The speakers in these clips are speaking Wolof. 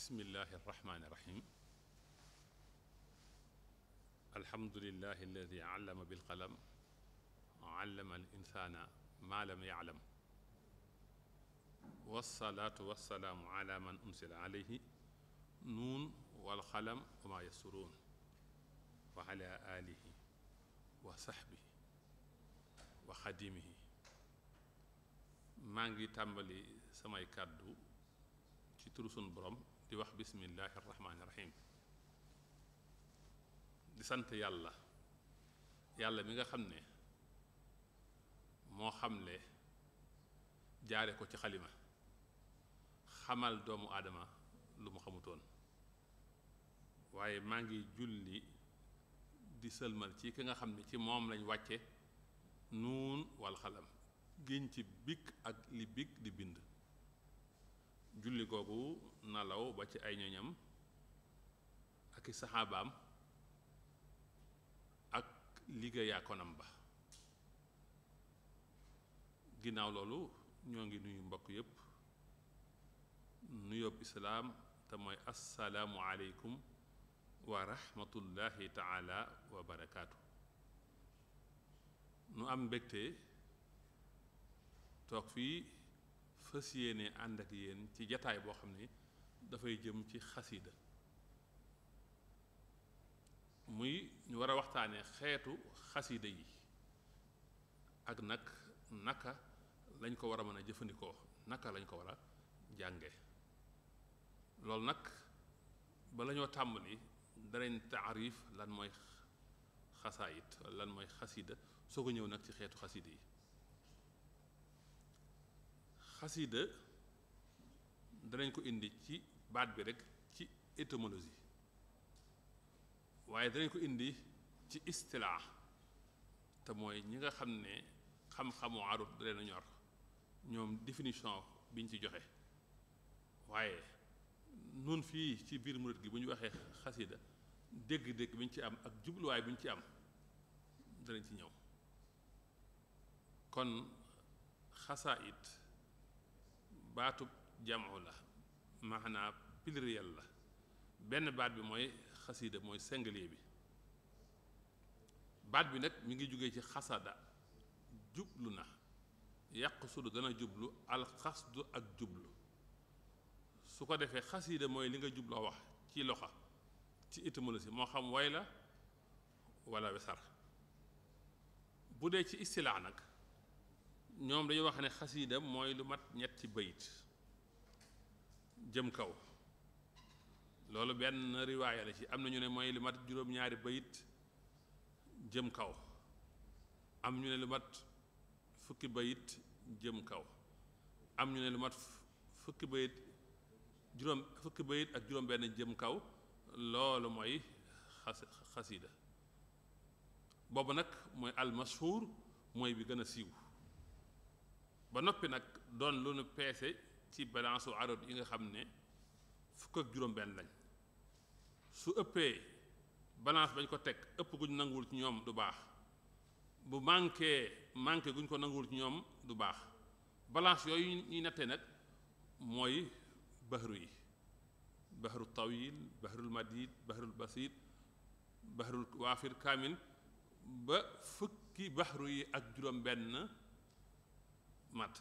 bismillahi irrahmani irrahim alhamdulilahi alladi allama bilqalam allama al insana ma lam yaalam wasalaatu wasalaamu ala man unsila alayhi nuun walxalam wa ma yasuruun wa ala alihi wa saxbihi wa xadimihi maa ngi tàmbali samay kàddu ci turu sunu borom di wax bismillahi irrahmani irrahim di sant yàlla mi nga xam ne moo xamle jaare ko ci xalima xamal doomu aadama lu mu xamutoon waaye maa ngi julli di sëlmal ci ki nga xam ne ci moom lañ wàcce nuun wal xalam giñ ci bikk ak li bikk di bind julli googu nalaw ba ci ay ñoñam ak i saxaabaam ak liggéeyaa konam ba ginnaaw loolu ñoo ngi nuyu mbokk yépp nuyoob islaam te mooy assalaamu aleykum wa rahmatullahi taala wa barakaatu nu am mbégte toog fii fas yéene ànd ak yéen ci jataay boo xam ne dafay jëm ci xasida muy ñu war a waxtaane xeetu xasida yi ak naka lañ ko war a mën a jëfandikoo naka lañ ko war a jànge loolu nag bala ñoo tàmbali danañ taarif lan mooy xasaayit lan mooy xasida soo ko ñëw nag ci xeetu xasida yi xasida danañ ko indi ci baat bi rekk ci étymologie waaye danañ ko indi ci istilaax te mooy ñi nga xam ne xam-xamu arut da leen a ñor ñoom définition biñ ci joxe waaye nun fii ci biir murit gi bu ñu waxee xasida dégg-dégg bi ñu ci am ak jubluwaay bi ñu ci am danañ ci ñëw kon xasaayit baatub jamu la maanaa pluriel la benn baat bi mooy xasida mooy singulier bi baat bi nag mi ngi jógee ci xasada jublu na yaqsudu dana jublu alxasdu ak jublu su ko defee xasida mooy li nga jubloo wax ci loxa ci étymologie moo xam way la wala wesar bu dee ci istilaa nag ñoom dañu wax ne xasida mooy lu mat ñetti bayit jëm kaw loolu benn riwaaya la ci am na ñu ne mooy lu mat juróom-ñaari bayit jëm kaw am ñu ne lu mat fukki bayit jëm kaw am ñu ne lu mat fukki bayit ak juróom benn jëm kaw loolu mooy xasida boobu nag mooy almashhur mooy bi gën a siiw ba noppi nag doon lu nu peese ci balance u arab yi nga xam ne fukk ak juróom benn lañ su ëppee balance bañ ko teg ëpp guñ nanguwul ci ñoom du baax bu manqué guñ ko nanguwul ci ñoom du baax balance yooyu ñuy nattee nag mooy bahru yi bahru tawil bahrul madid bahrul basit bahrul waafir kaamil ba fukki bahru yi ak juróom benn mat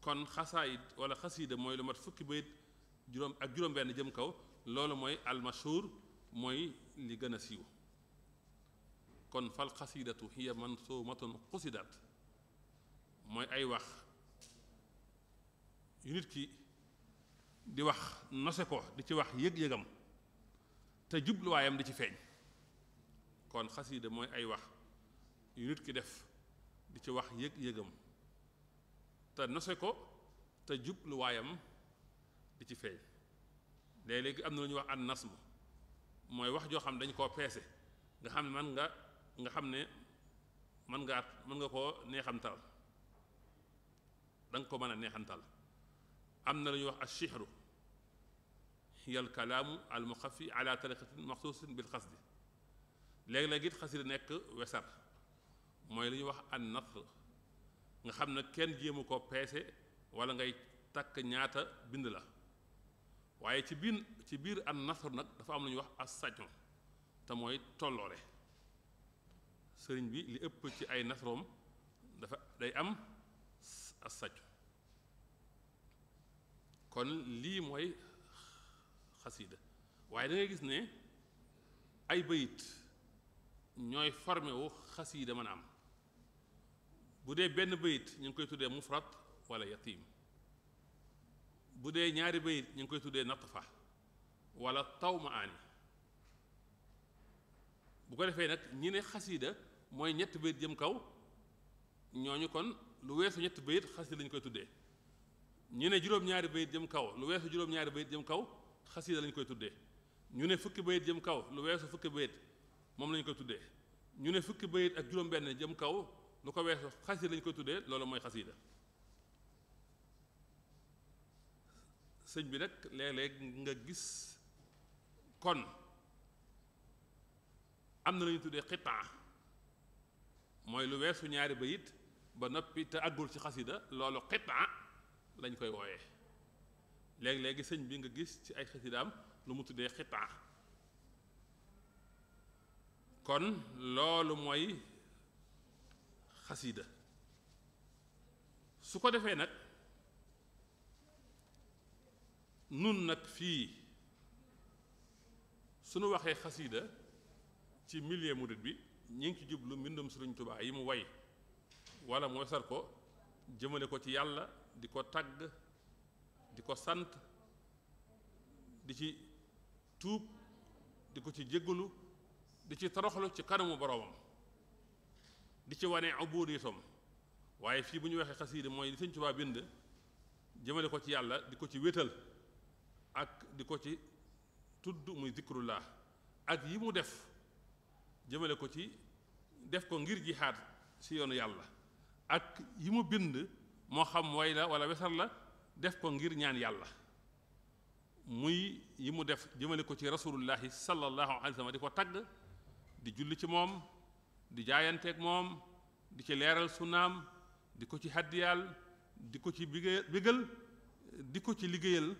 kon xasaayid wala xasida mooy lu mat fukki bayit juróom benn jëm kaw loolu mooy almashhur mooy li gën a siiw kon fal xasidatu hiya mansumatun xusidat mooy ay wax yu nit ki di wax nose ko di ci wax yëg-yëgam te jubluwaayam di ci feeñ kon xasida mooy ay wax yu nit ki def di ci wax yëg-yëgam te nose ko te jubluwaayam di ci feeñ léeg-léegi am na lu ñuy wax an nasmu mooy wax joo xam dañ koo peese nga xam ne mën nga koo neexantal da nga ko mën a neexantal am na lu ñuy wax ashihru hiya al kalaamu al muxafi ala tariqatin maxsuusin bil xasdi léeg-léeg it xasida nekk wesar mooy lu ñuy wax an nasr nga xam ne kenn jéemu ko peese wala ngay takk ñaata bind la waaye ci biir an nasr nag dafa am lu ñuy wax as-saj'u te mooy tolloole sëriñ bi li ëpp ci ay nasroom dafa day am as-saj'u kon lii mooy xasida waaye da ngay gis ne ay bayit ñooy formé wu xasida mën a am bu dee benn bayit ñu ngi koy tuddee mufrad wala yatim bu dee ñaari bayit ñu ngi koy tuddee natfa wala tawmaani bu ko defee nag ñi ne xasida mooy ñetti bayit jëm kaw ñooñu kon lu weesu ñetti bayit xasida lañu koy tuddee ñu ne juróom-ñaari bayit jëm kaw lu weesu juróom-ñaari bayit jëm kaw xasida lañu koy tuddee ñu ne fukki bayit jëm kaw lu weesu fukki bayit moom lañu koy tuddee ñu ne fukki bayit ak juróom-benn jëm kaw lu ko weesu xasida lañu koy tuddee loolu mooy xasida sëñ bi nag léeg-léeg nga gis kon am na lu ñu tuddee xitaa mooy lu weesu ñaari bayit ba noppi te àggul ci xasida loolu xitaa lañ koy wooyee léegi-léegi sëñ bi nga gis ci ay xasidaam lu mu tuddee xitaa kon loolu mooy xasida su ko defee nag nun nag fii suñu waxee xasida ci milieu murid bi ñi ngi ci jublu mbindum Sëriñ Tuubaa yi mu way wala mooy sar ko jëmale ko ci yàlla di ko tagg di ko sant di ci tuub di ko ci jéggalu di ci toroxlu ci kanamu boroomam di ci wane ubudiyatam waaye fii bu ñu waxee xasida mooy li Sëriñ Tuubaa bind jëmale ko ci yàlla di ko ci wétal ak di ko ci tudd muy zikrullah ak yi mu def jëmale ko ci def ko ngir jihaad ci yoonu yàlla ak yi mu bind moo xam way la wala wesar la def ko ngir ñaan yàlla muy yi mu def jëmale ko ci rasulullahi sallallahu alayhi wa sallam di ko tagg di julli ci moom di jaayanteeg moom di ci leeral sunnaam di ko ci haddiyal di ko ci bigal di ko ci liggéeyal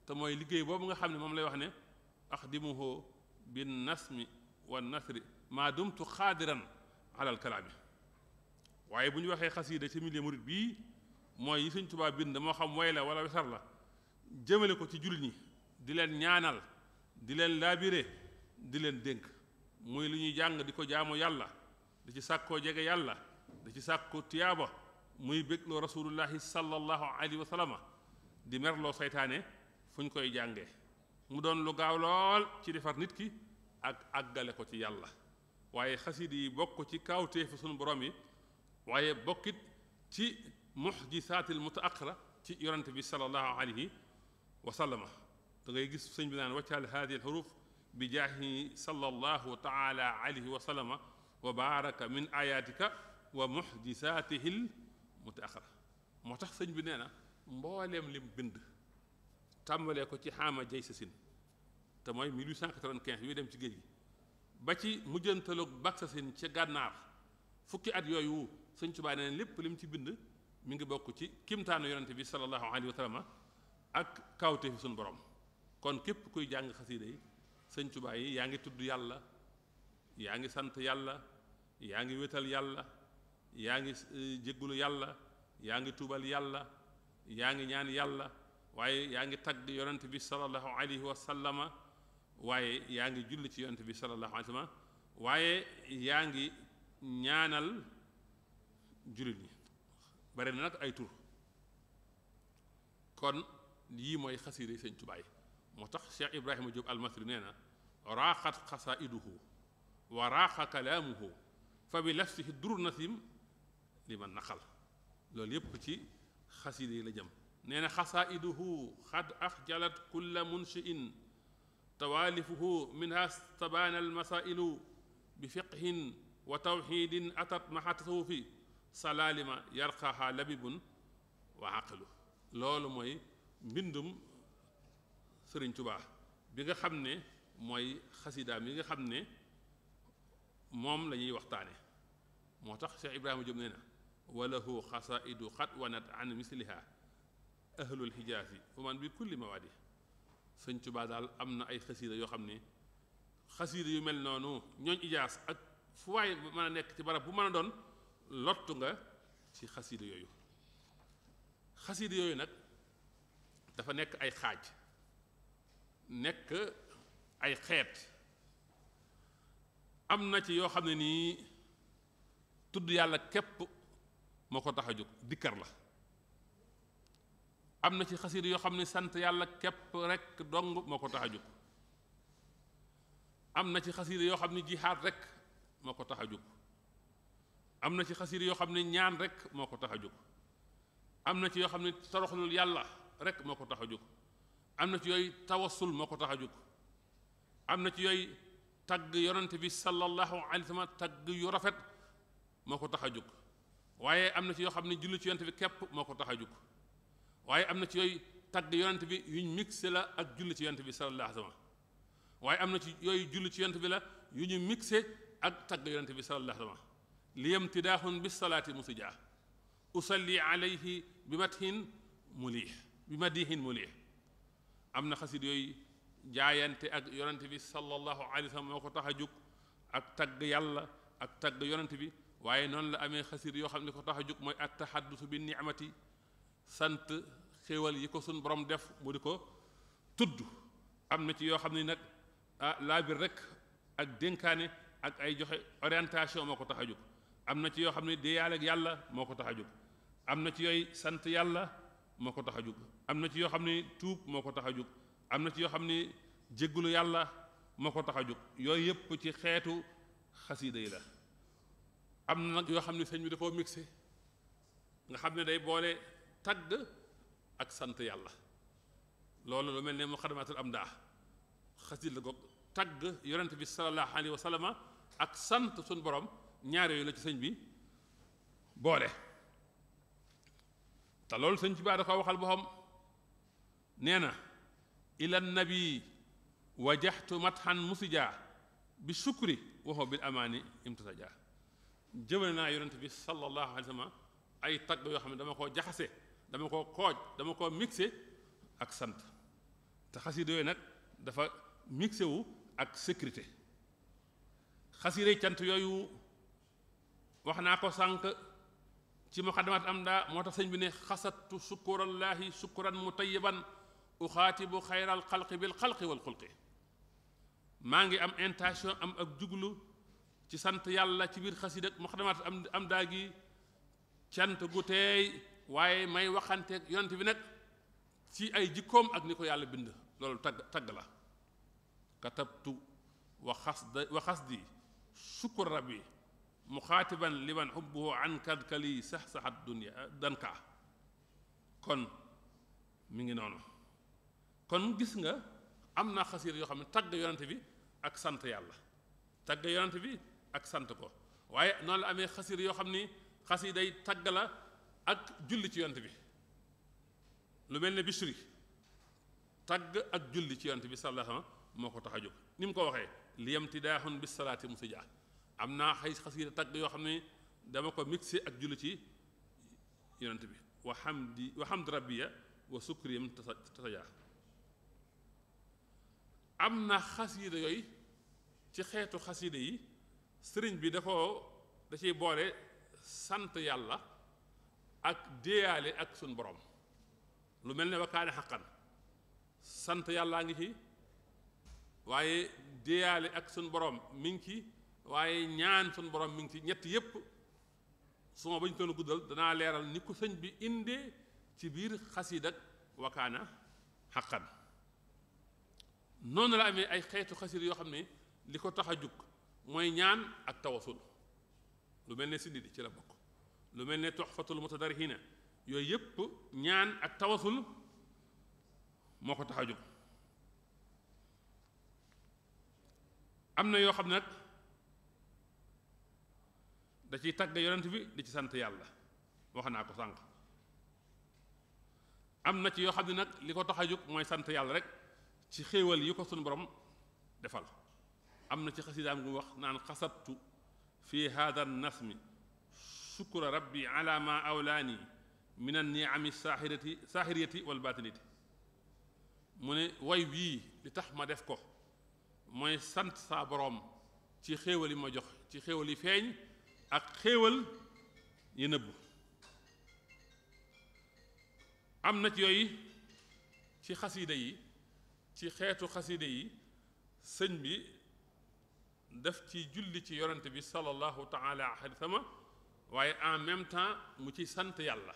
te mooy liggéey boobu nga xam ne moom lay wax ne axdimuhu bin nasmi wa nasri maa dumtu xaadiran alal kalaami waaye bu ñu waxee xasiida ci milieu murid bii mooy yi Sëñ Tuubaa bind moo xam way la wala wesar la jëmale ko ci jullit ñi di leen ñaanal di leen laabire di leen dénk muy lu ñuy jàng di ko jaamu yàlla di ci sàkkoo jege yàlla di ci sàkko tiyaaba muy bégloo rasulullahi sallallahu alayhi wa sallam di merloo seytaane fu ñu koy jàngee mu doon lu gaaw lool ci defar nit ki ak àggale ko ci yàlla waaye xasida yi bokk ci kaawteefu sunu borom yi waaye bokkit ci muxjisaatil mutaaxira ci yonante bi sallallahu alayhi wa sallama da ngay gis sëñ bi naan waccal haadihi alxuruf bi jaahi sallallahu taala alayhi wa sallama wa baaraka min ayatika wa muxjisaatihil mutaaxira moo tax sëñ bi nee na mbooleem lim bind tàmbalee ko ci xaama jay sa sin te mooy 1895 yuy dem ci géej gi ba ci mujjantaloog bak sa sin ca gànnaar fukki at yooyu sëñ Tuubaa nee na lépp lim ci bind mi ngi bokk ci kimtaanu yonante bi sallallahu alayhi wa sallam ak kawte fi suñu borom kon képp kuy jàng xasiida yi sëñ Tuubaa yi yaa ngi tudd yàlla yaa ngi sant yàlla yaa ngi wétal yàlla yaa ngi jéggulu yàlla yaa ngi tuubal yàlla yaa ngi ñaan yàlla waaye yaa ngi tagg yonent bi sallallahu alayhi wa sallama waaye yaa ngi julli ci yonent bi sallallahu alayhi wa sallam waaye yaa ngi ñaanal jullit ñi bari na nag ay tur kon yii mooy xasiida Sëñ Tuubaa yi moo tax Cheikh Ibrahima Diop al-Masri nee na raaxat xasaiduhu wa raaxa kalaamuhu fa bi lafsihi dur nasim li man naqal loolu yépp ci xasiida yi la jëm nee na xasaiduhu xad axjalat kulla munshiin tawaalifuhu minha stabaana almasailu bi fiqhin wa tawxidin atat maxa tasawufi salaalima yarqaha labibun wa aqilu loolu mooy mbindum Sëriñ Tuubaa bi nga xam ne mooy xasidaam yi nga xam ne moom la ñuy waxtaane moo tax Cheikh Ibrahima Diop nee na walahu xasaidu xat wanat an misliha ahlul xijaasi wa man bi kulli mawaadi sëñ Tuubaa daal am na ay xasiida yoo xam ne xasiida yu mel noonu ñooñ ijaas ak fu waay mën a nekk ci barab bu mën a doon lottu nga ci xasiida yooyu. xasiida yooyu nag dafa nekk ay xaaj nekk ay xeet. am na ci yoo xam ne nii tudd yàlla képp moo ko tax a jóg dikkar la. am na ci xasiida yoo xam ne sant yàlla képp rekk dong moo ko tax a jóg. am na ci xasiida yoo xam ne jihaad rekk moo ko tax a jóg. am na ci xasiida yoo xam ne ñaan rekk moo ko tax a jóg. am na ci yoo xam ne toroxlul yàlla rekk moo ko tax a jóg. am na ci yooyu tawassul moo ko tax a jóg. am na ci yooyu tagg yonent bi sallallahu alayhi wa sallam tagg yu rafet moo ko tax a jóg. waaye am na ci yoo xam ne julli ci yonent bi képp moo ko tax a jóg. waaye am na ci yooyu tagg yonent bi yuñ mixé la ak julli ci yonent bi sallallahu alayhi wa sallam. waaye am na ci yooyu julli ci yonent bi la yu ñu mixé ak tagg yonent bi sallallahu alayhi wa sallam. liyamtidaahun bis salaati musijaa usalli alayhi bi mathin mulih bi madihin mulih. am na xasid yooyu jaayante ak yonent bi sallallahu alayhi wa sallam moo ko tax a jóg ak tagg yàlla ak tagg yonent bi. waaye noonu la amee xasid yoo xam ne ko tax a jóg mooy at tahaddusu bi ni'mati sant xéewal yi ko suñ borom def mu di ko tudd. am na ci yoo xam ne nag laabir rek ak dénkaane ak ay joxe orientation moo ko tax a jóg. am na ci yoo xam ne déeyaale ak yàlla moo ko tax a jóg. am na ci yooyu sant yàlla moo ko tax a jóg. am na ci yoo xam ne tuub moo ko tax a jóg. am na ci yoo xam ne jéggulu yàlla moo ko tax a jóg. yooyu yëpp ci xeetu xasiida yi la. am na nag yoo xam ne sëñ bi dafoo mixé nga xam ne day boole tagg ak sant yàlla. loolu lu mel ne muqaddamatul amdah xasiida la goog tagg yonent bi sallallahu alayhi wa sallam ak sant suñ borom ñaar yooyu la ci sëñ bi boole. te loolu sëñ ci baa da ko waxal boppam nee na ila nabi wajaxtu matxan musija bi sukri waxoo bil amaani imtisaja. jëmale naa yonent bi sallallahu alayhi wa sallam ay tagg yoo xam ne dama koo jaxase dama koo kooj dama koo mixé ak sant. te xasiida yooyu nag dafa mixé wu ak sécurité. xasiida cant yooyu wax naa ko sànq ci muqaddimat am daa moo tax sëñ bi ne xasattu sukurallahi sukuran mutayyiban uxaatibu xayral xalqi bil xalqi wal xulqi. maa ngi am intention am ak juglu ci sant yàlla ci biir xasiida muqaddimat am daa gi cant gu teey waaye may waxanteeg yonent bi nag ci ay jikkoom ak ni ko yàlla bind. loolu tagg la. katabtu wa xasdi sukur rabbi muxaatiban liman xubbuhu an kadkali sax saxat dunya danka. kon mi ngi noonu. kon gis nga am na xasiida yoo xam ne tagg yonent bi ak sant yàlla tagg yonent bi ak sant ko. waaye noonu la amee xasiida yoo xam ni xasiida yi tagg la ak julli ci yonent bi. lu mel ne Bichri tagg ak julli ci yonent bi sallallahu alayhi wa sallam moo ko tax a jóg. ni mu ko waxee liyamtidaahun bis salaati musija. am naa xay xasiida tagg yoo xam ne dama ko mixé ak julli ci yonent bi wa hamdi rabbiya wa sukriyam tasaja. am na xasiida yooyu ci xeetu xasiida yi sëriñ bi da ciy boole sant yàlla ak déeyaale ak suñ borom. lu mel ne wa kaane xaqan sant yàllaa ngi ci waaye déeyaale ak suñ borom mi ngi ci waaye ñaan suñ borom mi ngi ci. ñett yépp su ma bañ toon guddal danaa leeral ni ko sëñ bi indee ci biir xasiida ak wa kaane xaqan. noonu la amee ay xeetu xasiida yoo xam ne li ko tax a jug mooy ñaan ak tawasul. lu mel ne sindidi ci la bokk. lu mel ne tuxfatul mutadarrihina yooyu yépp ñaan ak tawasul moo ko tax a jóg. am na yoo xam ne nag da ciy tagg yonent bi di ci sant yàlla wax naa ko sànq. am na ci yoo xam ne nag li ko tax a jóg mooy sant yàlla rek ci xéewal yi ko sunu borom defal. am na ci xasidaam gu wax naan xasattu fi hada nasmi sukura rabbi ala ma awlaani min an niami saaxiriyati wal baatinati. mu ne way wii li tax ma def ko mooy sant saa boroom ci xéewal yi ma jox ci xéewal yi feeñ ak xéewal yi nëbbu am na ci yooyu ci xasiida yi ci xeetu xasiida yi sëñ bi daf ci julli ci yonent bi sallallahu taala alayhi wa sallam waaye en même temps mu ci sant yàlla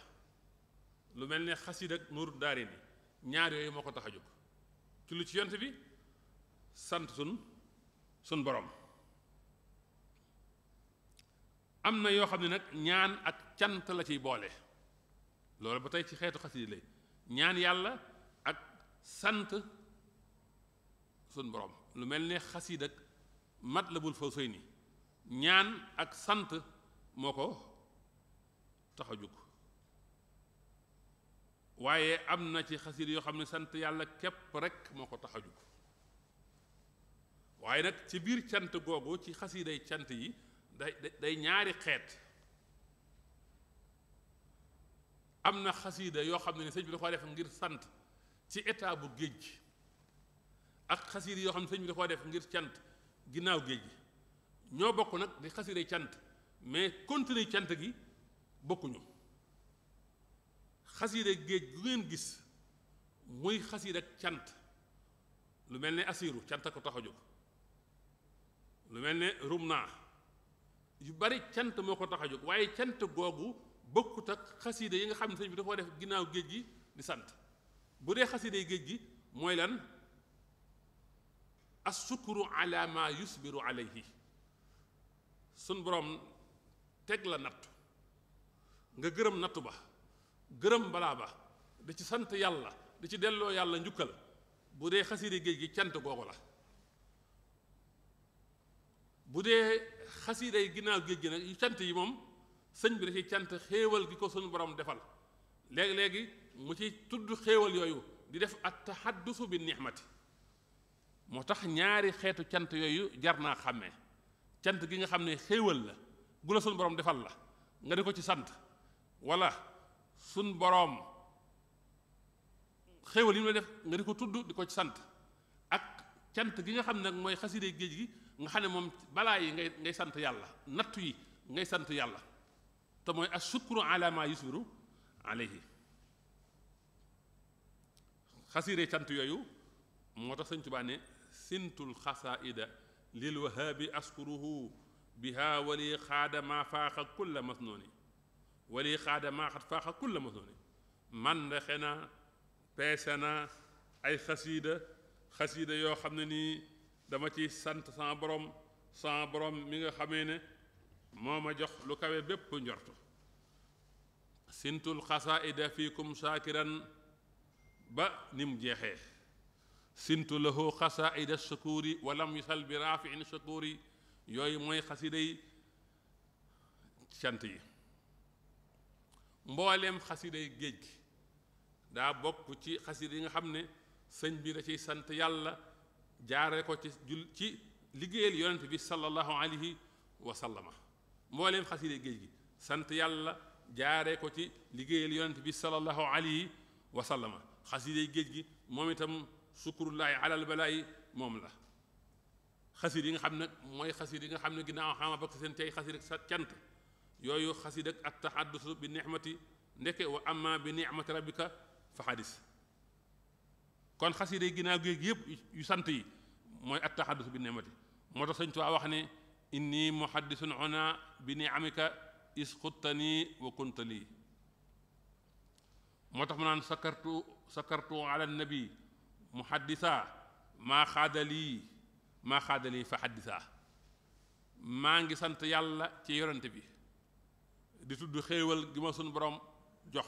lu mel ne xasiida ak Nuuru Daarayni ñaar yooyu moo ko tax a jóg julli ci yonent bi sant sun borom am na yoo xam ne nag ñaan ak cant la ciy boole loolu ba tey ci xeetu xasiida lay ñaan yàlla ak sant sun borom lu mel ne xasiida ak Matlabul Fawzayni ñaan ak sant moo ko tax a jóg waaye am na ci xasiida yoo xam ne sant yàlla képp rek moo ko tax a jóg waaye nag ci biir cant googu ci xasiiday cant yi day ñaari xeet am na xasiida yoo xam ne sëñ bi da ko def ngir sant ci état bu géej gi ak xasiida yoo xam ne sëñ bi da ko def ngir cant ginnaaw géej gi ñoo bokk nag di xasiiday cant mais continuer cant gi bokkuñu xasiida géej gu ngeen gis muy xasiida ak cant lu mel ne asiiru cant ko tax a jóg lu mel ne rumna yu bari cant moo ko tax a jóg waaye cant googu bokkut ak xasiida yi nga xam ne sëñ bi da ko def ginnaaw géej gi di sant bu dee xasiiday géej gi mooy lan assukru ala ma yusbiru alayhi sun borom teg la nattu nga gërëm nattu ba gërëm balaa ba di ci sant yàlla di ci delloo yàlla njukkal bu dee xasiiday géej gi cant googu la bu dee xasiiday ginnaaw géej gi nag yu cant yi moom sëñ bi da ciy cant xéewal gi ko suñu borom defal léegi-léegi mu ci tudd xéewal yooyu di def at tahaddusu bi nixmati moo tax ñaari xeetu cant yooyu jar naa xàmmee cant gi nga xam ne xéewal la gu la suñu borom defal la nga di ko ci sant wala suñ boroom xéewal yi mu la def nga di ko tudd di ko ci sant ak cant gi nga xam ne nag mooy xasiiday géej gi nga xam ne moom balaa yi ngay sant yàlla nattu yi ngay sant yàlla te mooy ashukru ala ma yusbiru alayhi xasiiday cant yooyu moo tax sëñ Tuubaa ne sintul xasaida lil wahaabi askuruhu biha wali xaada maa faaxa kulla masnooni wali xaada maa xat faaxa kulla masnooni man ndexe na peese na ay xasiida yoo xam ne nii dama ci sant sama borom mi nga xamee ne moo ma jox lu kawe bépp njortu sintul xasaida fiikum shaakiran ba ni mu jeexee sintu lahu xasaida shakuri walam yusal bi raafiin shakuri yooyu mooy xasiday cant yi mbooleem xasiday géej gi daa bokk ci xasida yi nga xam ne sëñ bi da ciy sant yàlla jaare ko ci liggéeyal yonent bi sallallahu alayhi wa sallama mbooleem xasiday géej gi sant yàlla jaare ko ci liggéeyal yonent bi sallallahu alayhi wa sallama xasiday géej gi moom itam sukkurullaahi alal balaayi moom la xasiid yi nga xam ne mooy xasiid yi nga xam ne ginnaaw xama bokk seen tey xasiid ak sa cant yooyu xasiid ak at tahaddusu bi nixmati ndeke wa amma bi nixmati rabbika fa xadis kon xasiid yi ginnaaw géej gi yëpp yu sant yi mooy at tahaddusu bi nixmati moo tax sëñ Tuubaa wax ne inni muhaddisun una bi niamika isxuttani wa kunta lii moo tax mu naan sakartu ala nabi muhaddisa maa xaadalii fa xaddisa maa ngi sant yàlla ci yorante bi di tudd xéewal gi ma suñu borom jox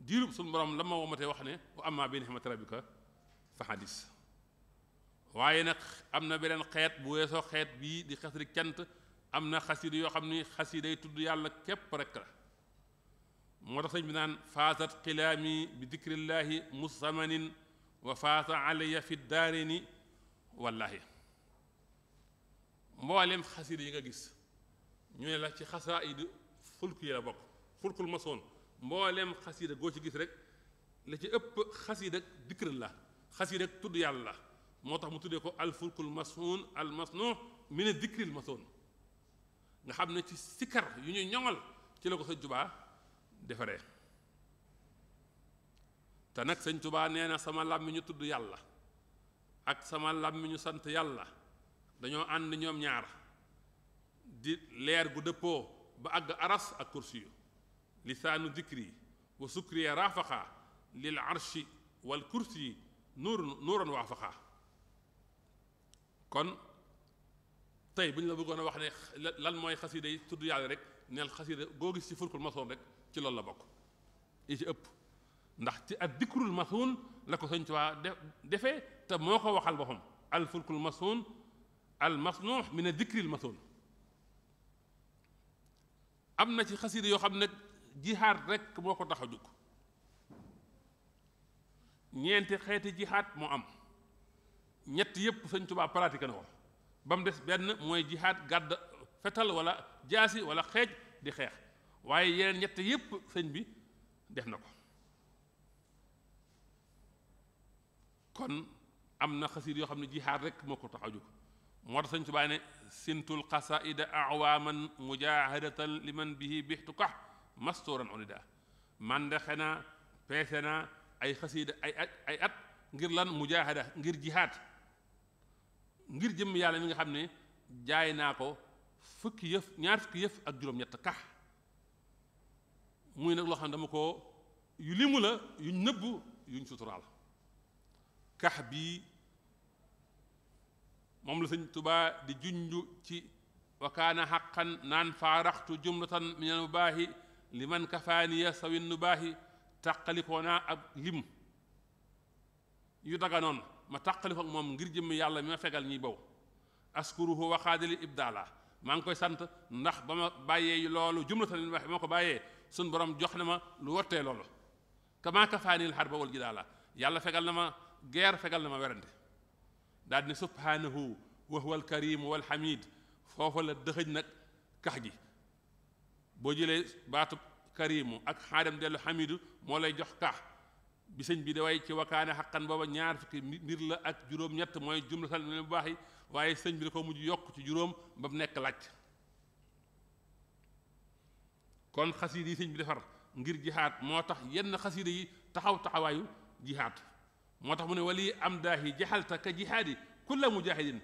diirub suñu borom la ma womatee wax ne wa amma bi nixmati rabbika fa xaddis waaye nag am na beneen xeet bu weesoo xeet bii di xasri cant am na xasida yoo xam ni xasiday tudd yàlla képp rek la moo tax sëñ bi naan faasat xilaami bi dikrillaahi musamanin wa faasa alayya fi daarini wallaahi mboolem xasida yi nga gis ñu ne la ci xasaayidu fulk yi la bokk fulkul masoon mboolem xasida goo ci gis rek la ci ëpp xasida dikrillah xasida rek tudd yàlla moo tax mu tuddee ko alfulkul masnuun al masnuun min dikril masnuun nga xam ne ci sikkar yu ñu ñoŋal ci la ko sëñ Tuubaa defaree te nag sëñ Tuubaa nee na sama làmmiñu tudd yàlla ak sama làmmiñu sant yàlla dañoo ànd ñoom ñaar di leer gu dëppoo ba àgg aras ak kursi yu lisaanu dikri wa sukriya rafaqa lil arshi wal kursi nuuran waafaqa kon tey bu ñu la bëggoon a wax ne lan mooy xasida yi tudd yàlla rek neel xasida boo gis ci fulkul masoon rek ci loolu la bokk yi ci ëpp ndax ci ak dikrul masoon la ko sëñ Tuubaa defee te moo ko waxal boppam al fulkul masoon al masnuux min dikril masoon am na ci xasida yoo xam ne jihaad rek moo ko tax a jóg ñeenti xeeti jihaad moo am ñett yépp sëñ Tuubaa pratique na ko ba mu des benn mooy jihaad gàdd fetal wala jaasi wala xeej di xeex waaye yeneen ñett yépp sëñ bi def na ko kon am na xasida yoo xam ne jihaad rek moo ko tax a jóg moo tax sëñ Tuubaa ne sintul xasaida awaaman mujahadatan liman bihi bixtuka masturan onida man de xanaa peese naa ay xasida ay at ngir lan mujahada ngir jihaad ngir jëmm yàlla mi nga xam ne jaay naa ko ñaar fukki yëf ak juróom-ñett kax muy nag loo xam ne dama ko yu limu la yuñ nëbbu yuñ suturaal kax bii moom la sëñ Tuubaa di junju ci wa kaana xaqan naan faaraxtu jumlatan min al mubaahi liman kafaaniya sawin nubaahi tàqalikoo naa ab lim yu daganoon ma tàqalikoo ak moom ngir jëmmi yàlla mi ma fegal ñiy bow askuruhu waxaadili ibdaala maa ngi koy sant ndax ba ma bàyyee loolu jumlatan min mubaahi ba ma ko bàyyee suñ borom jox na ma lu wottee loolu kama kafaanil harba wal jidaala yàlla fegal na ma guerre fegal na ma werante daal di ne subhanahu wa huwa alkarimu walhamid foofa la dëxëj nag kax gi boo jëlee baatu karimu ak xaadam dellu hamidu moo lay jox kax bi sëñ bi da way ci wakaane xaqan booba ñaar fukki mbir la ak juróom-ñett mooy jumlatal min bu baax yi waaye sëñ bi da ko mujj yokk ci juróom ba mu nekk laaj kon xasiida yi sëñ bi defar ngir jihaad moo tax yenn xasiida yi taxawaayu jihaad moo tax mu ne wali am daahi jaxalta ka jihaadi kulla mujahidin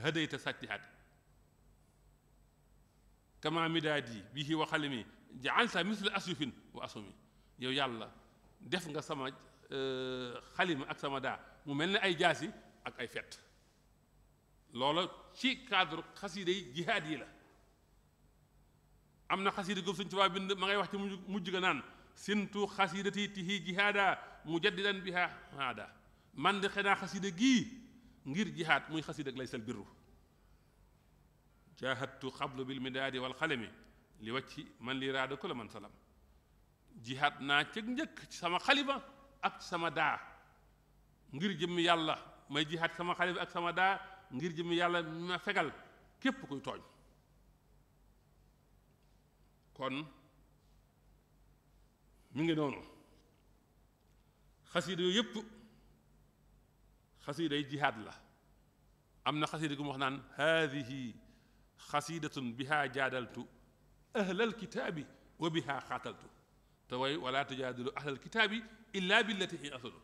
hadayta sajtihaad kama midaadi bihi wa xalimi jaalta misla asyufin wa asumi yow yàlla def nga sama xalima ak sama daa mu mel ne ay jaasi ak ay fett loola ci cadre xasiida yi jihaad yi la am na xasiida googu Sëñ Tuubaa bind ma ngay wax ci mujj ga naan sintu xasiidati tihi jihaada mujaddidan biha haada man de xanaa xasiida gii ngir jihaad muy xasiida ak laysal birru jahadtu xablu bil midaadi wal xalami li wacci man li raada kula man salam jihaad naa cëg njëkk ci sama xalima ak sama daa ngir jëmmi yàlla may jihaad sama xalima ak sama daa ngir jëmmi yàlla ma fegal képp kuy tooñ kon mi ngi noonu xasiida yooyu yëpp xasiida yi jihaad la am na xasiida gu mu wax naan haadihi xasiidatun biha jaadaltu ahlal kitaabi wa biha xaataltu te way wala tujaadilu ahlal kitaabi illa billati hi asadu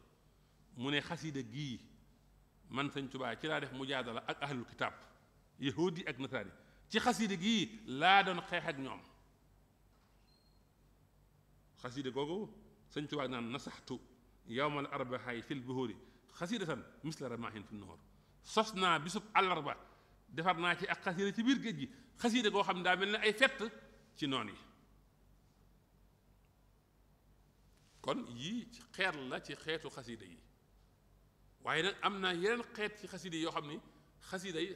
mu ne xasiida gii man Sëñ Tuubaa ci laa def mujaadala ak ahlul kitaab yahuudi ak nasraani ci xasiida gii laa doon xeex ak ñoom xasiida googu Sëñ Tuubaa naan nasaxtu yowmal arbaxaay fil buhuri xasiidatan misla ramahin fi nuhur sos naa bisub àllarba defar naa ci ak xasiida ci biir géej gi xasiida goo xam ne daa mel ne ay fett ci noon yi kon yii xeer la ci xeetu xasiida yi waaye nag am na yeneen xeet ci xasiida yi yoo xam ni xasiida yi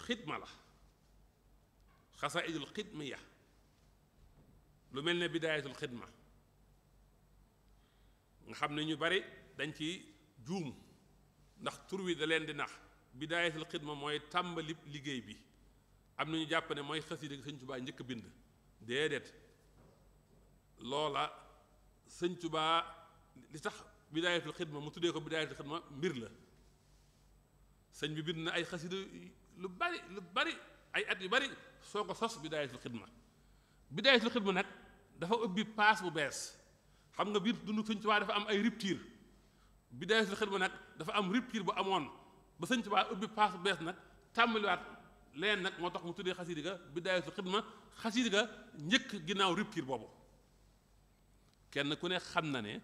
xidma la xasaidul xidmiya lu mel ne bidaayatul xidma nga xam ne ñu bari dañ ci juum ndax tur wi da leen di nax bidaayatul xidma mooy tàmbali liggéey bi am na ñu jàpp ne mooy xasiida gi Sëñ Tuubaa njëkk bind déedéet loola Sëñ Tuubaa li tax bidaayatul xidma mu tuddee ko bidaayatul xidma mbir la sëñ bi bind na ay xasida lu bari ay at yu bari soo ko sos bidaayatul xidma nag dafa ubbi paas bu bees xam nga biir dundu sëñ Tuubaa dafa am ay rupture bidaayatul xidma nag dafa am rupture bu amoon ba sëñ Tuubaa ubbi paas bu bees nag tàmbaliwaat leen nag moo tax mu tuddee xasida ga bidaayatul xidma xasida ga njëkk ginnaaw rupture boobu kenn ku ne xam na ne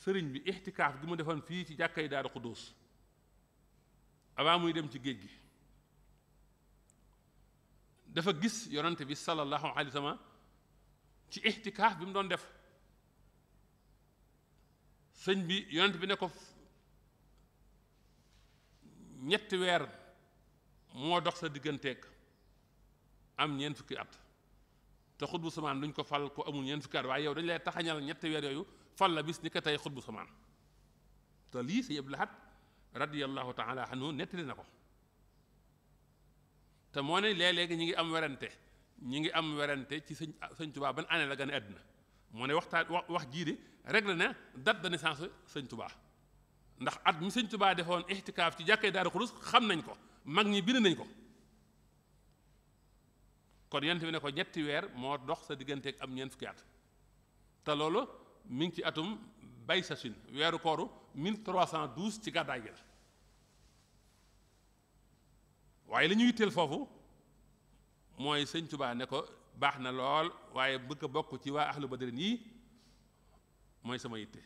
sëriñ bi ixtikaaf gi mu defoon fii ci jàkkay Daaru Xudoos avant muy dem ci géej gi dafa gis yonante bi sallallahu alayhi wa sallam ci ixtikaaf bi mu doon def sëñ bi yonante bi ne ko ñetti weer moo dox sa digganteeg am ñeent fukki at te xutbu samaan duñ ko fal ko amul ñeent fukki at waaye yow dañu lay taxañal ñetti weer yooyu fal la bis ni ko tey xutbu samaan te lii Sëñ Abdul Ahad radiyallahu taala anhu nettali na ko te moo ne léeg-léegi ñi ngi am werante ci sëñ Tuubaa ban année la gane àddina moo ne wax jii de réglé na date de naissance sëñ Tuubaa ndax at mi sëñ Tuubaa defoon ixtikaaf ci jàkkee Daaru Xudoos xam nañ ko mag ñi bind nañ ko kon yent bi ne ko ñetti weer moo dox sa digganteeg am ñeent fukki at te loolu mi ngi ci atum bay sasin weeru kooru 1312 ci gàddaay gi la waaye li ñuy yitteel foofu mooy sëñ Tuubaa ne ko baax na lool waaye bëgg a bokk ci waa ahlu badrin yi mooy sama yitte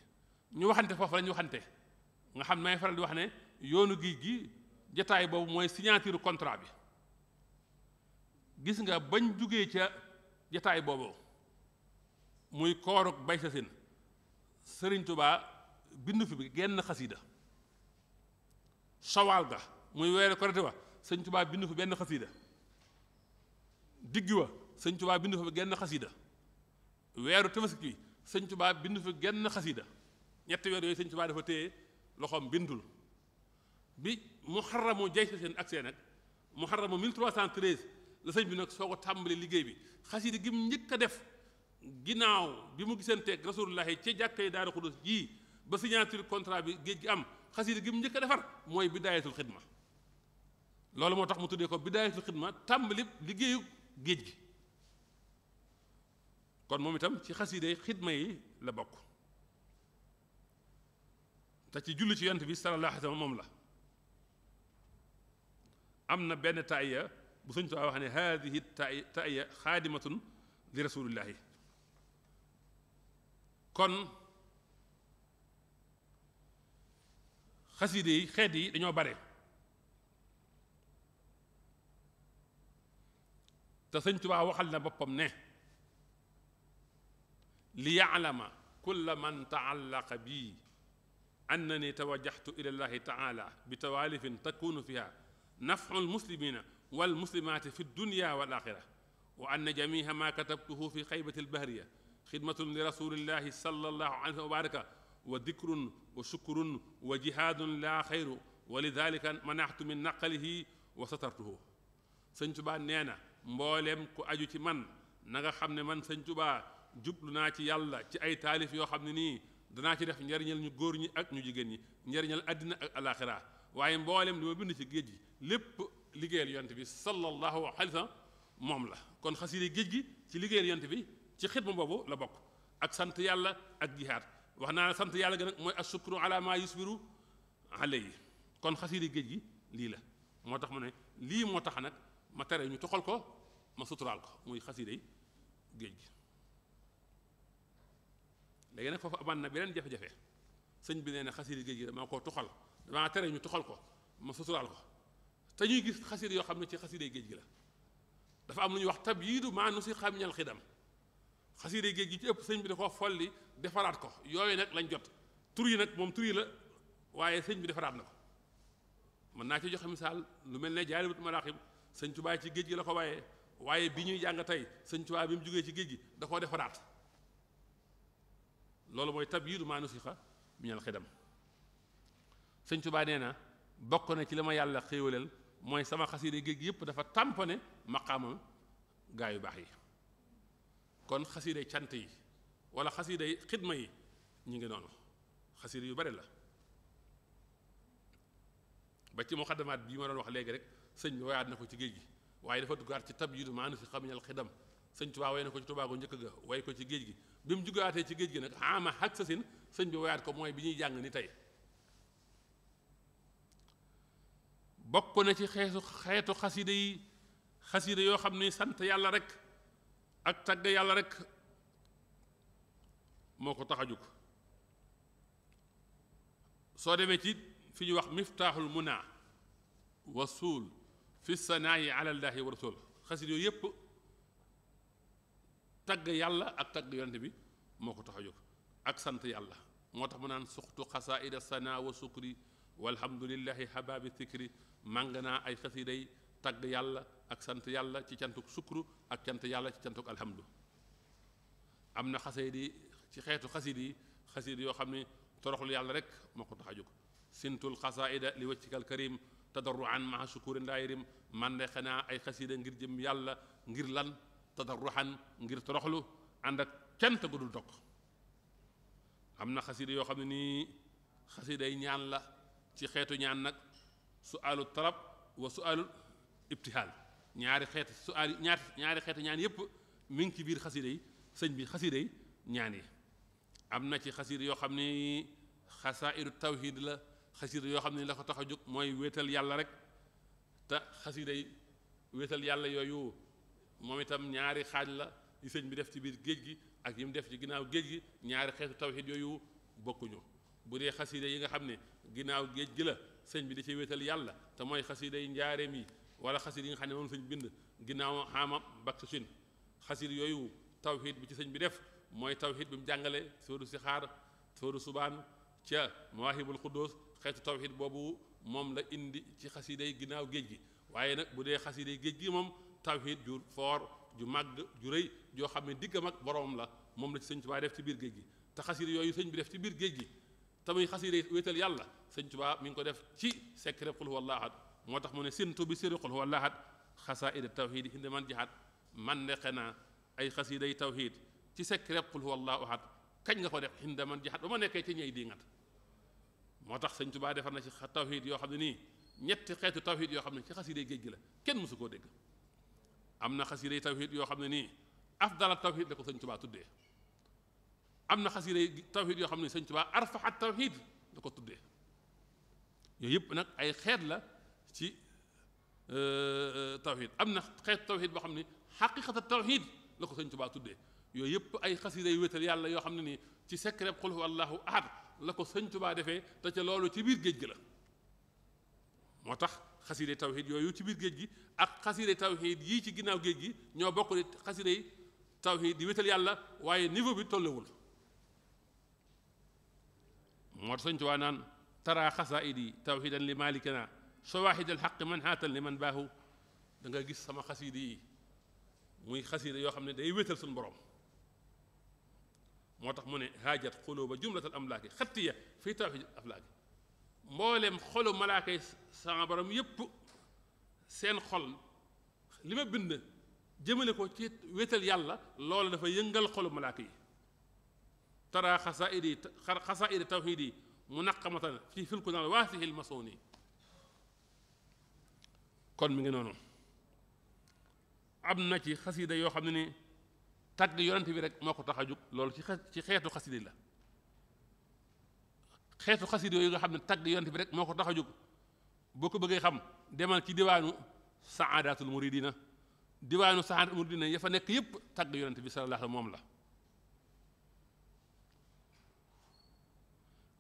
ñu waxante foofu la ñu waxante nga xam may faral di wax ne yoonu géej gi jataay boobu mooy signature contrat bi gis nga bañ jugee ca jataay boobu muy kooruk bay sa sin sëriñ Tuubaa bindu fi bi genn xasida sawaal ga muy weeru korite wa sëñ Tuubaa bindu fi benn xasida digg wa sëñ Tuubaa bindu fi genn xasida weeru tabaski sëñ Tuubaa bindu fi genn xasida ñetti weer yooyu sëñ Tuubaa dafa téye loxoom bindul bi muharramu jay sa seen ak see nag muharramu 1313 la sëñ bi nag soo ko tàmbali liggéey bi xasida gi mu njëkk a def ginnaaw bi mu gisanteeg rasulullahi ca jàkkay Daaru Xudoos jii ba signature contrat bi géej gi am xasida gi mu njëkk a defar mooy bidaayatul xidma loolu moo tax mu tuddee ko bidaayatul xidma tàmbali liggéeyu géej gi kon moom itam ci xasida xidma yi la bokk te ci julli ci yonent bi sallallahu alayhi wa sallam moom la am na benn taaya bu Sëñ Tuubaa wax ne haadihi taaya xaadimatun li rasulillahi kon xaside yi xeet yi dañoo bare te Sëñ Tuubaa waxal na boppam ne li ya'lama kulla man ta'allaqa bi annani tawajjahtu ila llahi taala bi tawaalifin takunu fiha naf'u lmuslimina walmuslimaati fi dunya wal axira wa anna jamiha ma katabtuhu fi xaybati albahriya xidmatun li rasulillahi sallallahu alayhi wa baraka wa dikrun wa shukrun wa jihaadun la xayru wa lidalika manaxtu min naqalihi wa satartuhu Sëñ Tuubaa nee na mbooleem ku aju ci man na nga xam ne man Sëñ Tuubaa jublu naa ci yàlla ci ay taalif yoo xam ne nii danaa ci def njariñal ñu góor ñi ak ñu jigéen ñi njariñal àddina ak alaxira waaye mboolem li ma bind ci géej gi lépp liggéeyal yonent bi sallallahu alayhi wa sallam moom la kon xasida géej gi ci liggéeyal yonent bi ci xidma boobu la bokk ak sant yàlla ak jihaad wax naa sant yàlla gi nag mooy asukru ala ma yusbiru alayhi kon xasida géej gi lii la moo tax mu ne lii moo tax nag ma tere ñu toxal ko ma suturaal ko muy xasida géej gi léegi nag foofu amaan na beneen jafe-jafe sëñ bi nee na xasida géej gi dama ko tuxal damaa tere ñu tuxal ko ma suturaal ko te ñuy gis xasida yoo xam ne ci xasida géej gi la dafa am lu ñuy wax tabyiidu maa nusikha minal xidam xasida géej gi ci ëpp sëñ bi da ko folli defaraat ko yooyu nag lañ jot tur yi nag moom tur yi la waaye sëñ bi defaraat na ko mën naa ci joxe misaal lu mel ne Jaalibatul Maraaxib sëñ Tuubaa ci géej gi la ko waaye bi ñuy jàng tey sëñ Tuubaa bi mu jógee ci géej gi da koo defaraat loolu mooy tabyiidu maa nusikha minal xidam sëñ Tuubaa nee na bokk na ci li ma yàlla xéewaleel mooy sama xasida géej gi yëpp dafa tamponné maqaama gaa yu baax yi kon xasida cant yi wala xasida xidma yi ñu ngi noonu xasida yu bari la ba ci muqaddamaat bii ma doon wax léegi rek sëñ bi wayaat na ko ci géej gi waaye dafa duggaat ci tabyidu maa nu fi xamiñal xidam sëñ Tuubaa way na ko ci Tuubaa gu njëkk ga way ko ci géej gi bi mu jugaatee ci géej gi nag ama xak sa sin sëñ bi wayaat ko mooy bi ñuy jàng ni tey bokk na ci xeetu xasida yoo xam ni sant yàlla rek ak tagg yàlla rek moo ko tax a jóg soo demee ci fi ñu wax miftaaxul muna wasuul fi sanaayi ala llaahi wa rasul xasida yooyu yépp tagg yàlla ak tagg yonent bi moo ko tax a jóg ak sant yàlla moo tax mu naan suxtu xasaida sana wa sukri walhamdulillahi hababi fikri màng naa ay xasiday tagg yàlla ak sant yàlla ci cantuk sukru ak cant yàlla ci cantuk alhamdu am na xasidi ci xeetu xasida yoo xam ne toroxlu yàlla rek moo ko tax a jóg sintul xasaida li waccikal karim tadarruan maa shukurin daayirim man de xanaa ay xasida ngir jëm yàlla ngir lan tadarruhan ngir toroxlu ànd ak cant gu dul dog am na xasida yoo xam ne nii xasiday ñaan la ci xeetu ñaan nag su'aalu talab wa su'aalu ibtihaal ñaari xeetu ñaan yépp mi ngi ci biir xasida yi sëñ bi xasida yi ñaan yi am na ci xasida yoo xam ne xasaidu tawhid la xasida yoo xam ne la ko tax a jóg mooy wéetal yàlla rek te xasida yi wéetal yàlla yooyu moom itam ñaari xaaj la yi sëñ bi def ci biir géej gi ak yi mu def ci ginnaaw géej gi ñaari xeetu tawhid yooyu bokkuñu bu dee xasida yi nga xam ne ginnaaw géej gi la sëñ bi da ci wéetal yàlla te mooy xasida yi njaareem yi wala xasida yi nga xam ne moom sëñ bind ginnaaw xaama bak sin xasida yooyu tawhid bi ci sëñ bi def mooy tawhid bi mu jàngale sóoru sixaar sóoru subaan ca mawaahibul xuddoos xeetu tawhid boobu moom la indi ci xasida yi ginnaaw géej gi waaye nag bu dee xasida yi géej gi moom tawhid ju foor ju màgg ju rëy joo xam ne diggam ak boroom la moom la ci sëñ Tuubaa def ci biir géej gi te xasida yooyu sëñ bi def ci biir géej gi te muy xasida wéetal yàlla sëñ Tuubaa mi ngi ko def ci secret qul huwa allaahu ahad moo tax mu ne sintu bi sirri qul huwa allaahu ahad xasaa'ida tawhid indi man jihaat man nexe naa ay xasida yi tawhid ci secret qul huwa allaahu ahad kañ nga ko def indi man jihaat ba ma nekkee ci ñey diingat moo tax sëñ Tuubaa defar na ci tawhid yoo xam ne nii ñetti xeetu tawhid yoo xam ne ci xasida géej gi la kenn mësu koo dégg am na xasida yi tawhid yoo xam ne nii afdala tawhid la ko sëñ Tuubaa tuddee am na xasida yi tawhid yoo xam ne sëñ Tuubaa arfaxa tawhid la ko tuddee yooyu yëpp nag ay xeet la ci tawhid am na xeetu tawhid boo xam ne xaqiqata tawhid la ko sëñ Tuubaa tuddee yooyu yëpp ay xasida yu wéetal yàlla yoo xam ne nii ci secret qul huwa allaahu ahad la ko sëñ Tuubaa defee te ca loolu ci biir géej gi la moo tax xasida tawhid yooyu ci biir géej gi ak xasida tawhid yii ci ginnaaw géej gi ñoo bokk di xasida tawhid di wéetal yàlla waaye niveau bi tollewul moo tax sëñ Tuubaa naan tara xasaidi tawhidan li malikana shawahid al xaq man haatan li man baahu da nga gis sama xasida yi muy xasida yoo xam ne day wéetal suñu borom moo tax mu ne haajat xuluba jumlatal amlaaki xattiya fii tawhid aflaaki mboolem xolu malaaka yi sama borom yépp seen xol li ma bind jëmale ko ci wéetal yàlla loolu dafa yëngal xolu malaaka yi tara xasaidi tawhid yi munaqamatan fii filkunal waasihil masooni kon mi ngi noonu am na ci xasida yoo xam ne ni tagg yonent bi rek moo ko tax a jóg loolu ci xeetu xasida la xeetu xasida yooyu nga xam ne tagg yonent bi rek moo ko tax a jóg boo ko bëggee xam demal ci diwaanu saadatul muridina diwaanu saadatul muridina ya fa nekk yépp tagg yonent bi sallallahu alayhi moom la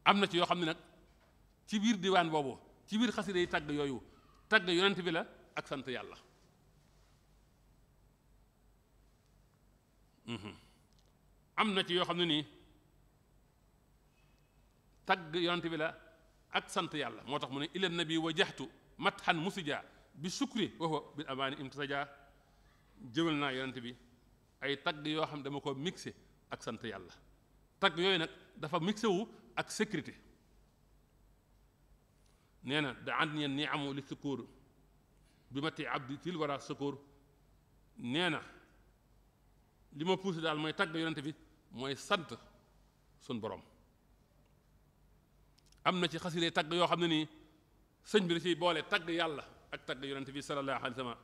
am na ci yoo xam ne nag ci biir diwaan boobu ci biir xasida yi tagg yooyu tagg yonent bi la ak sant yàlla am na ci yoo xam ne nii tagg yonent bi la ak sant yàlla moo tax mu ne ila nabi wajjahtu mathan musija bi sukri wa huwa bil amaani imtisaja jëmal naa yonent bi ay tagg yoo xam ne dama ko mixé ak sant yàlla tagg yooyu nag dafa mixé wu ak sécurité nee na da ànd ñeen ni amu li sukuur bi ma tee abdi til wara sukuur nee na li ma poussé daal mooy tagg yonent bi mooy sant suñ borom am na ci xasida tagg yoo xam ne nii sëñ bi da ciy boole tagg yàlla ak tagg yonente bi sallallahu alayhi wa sallam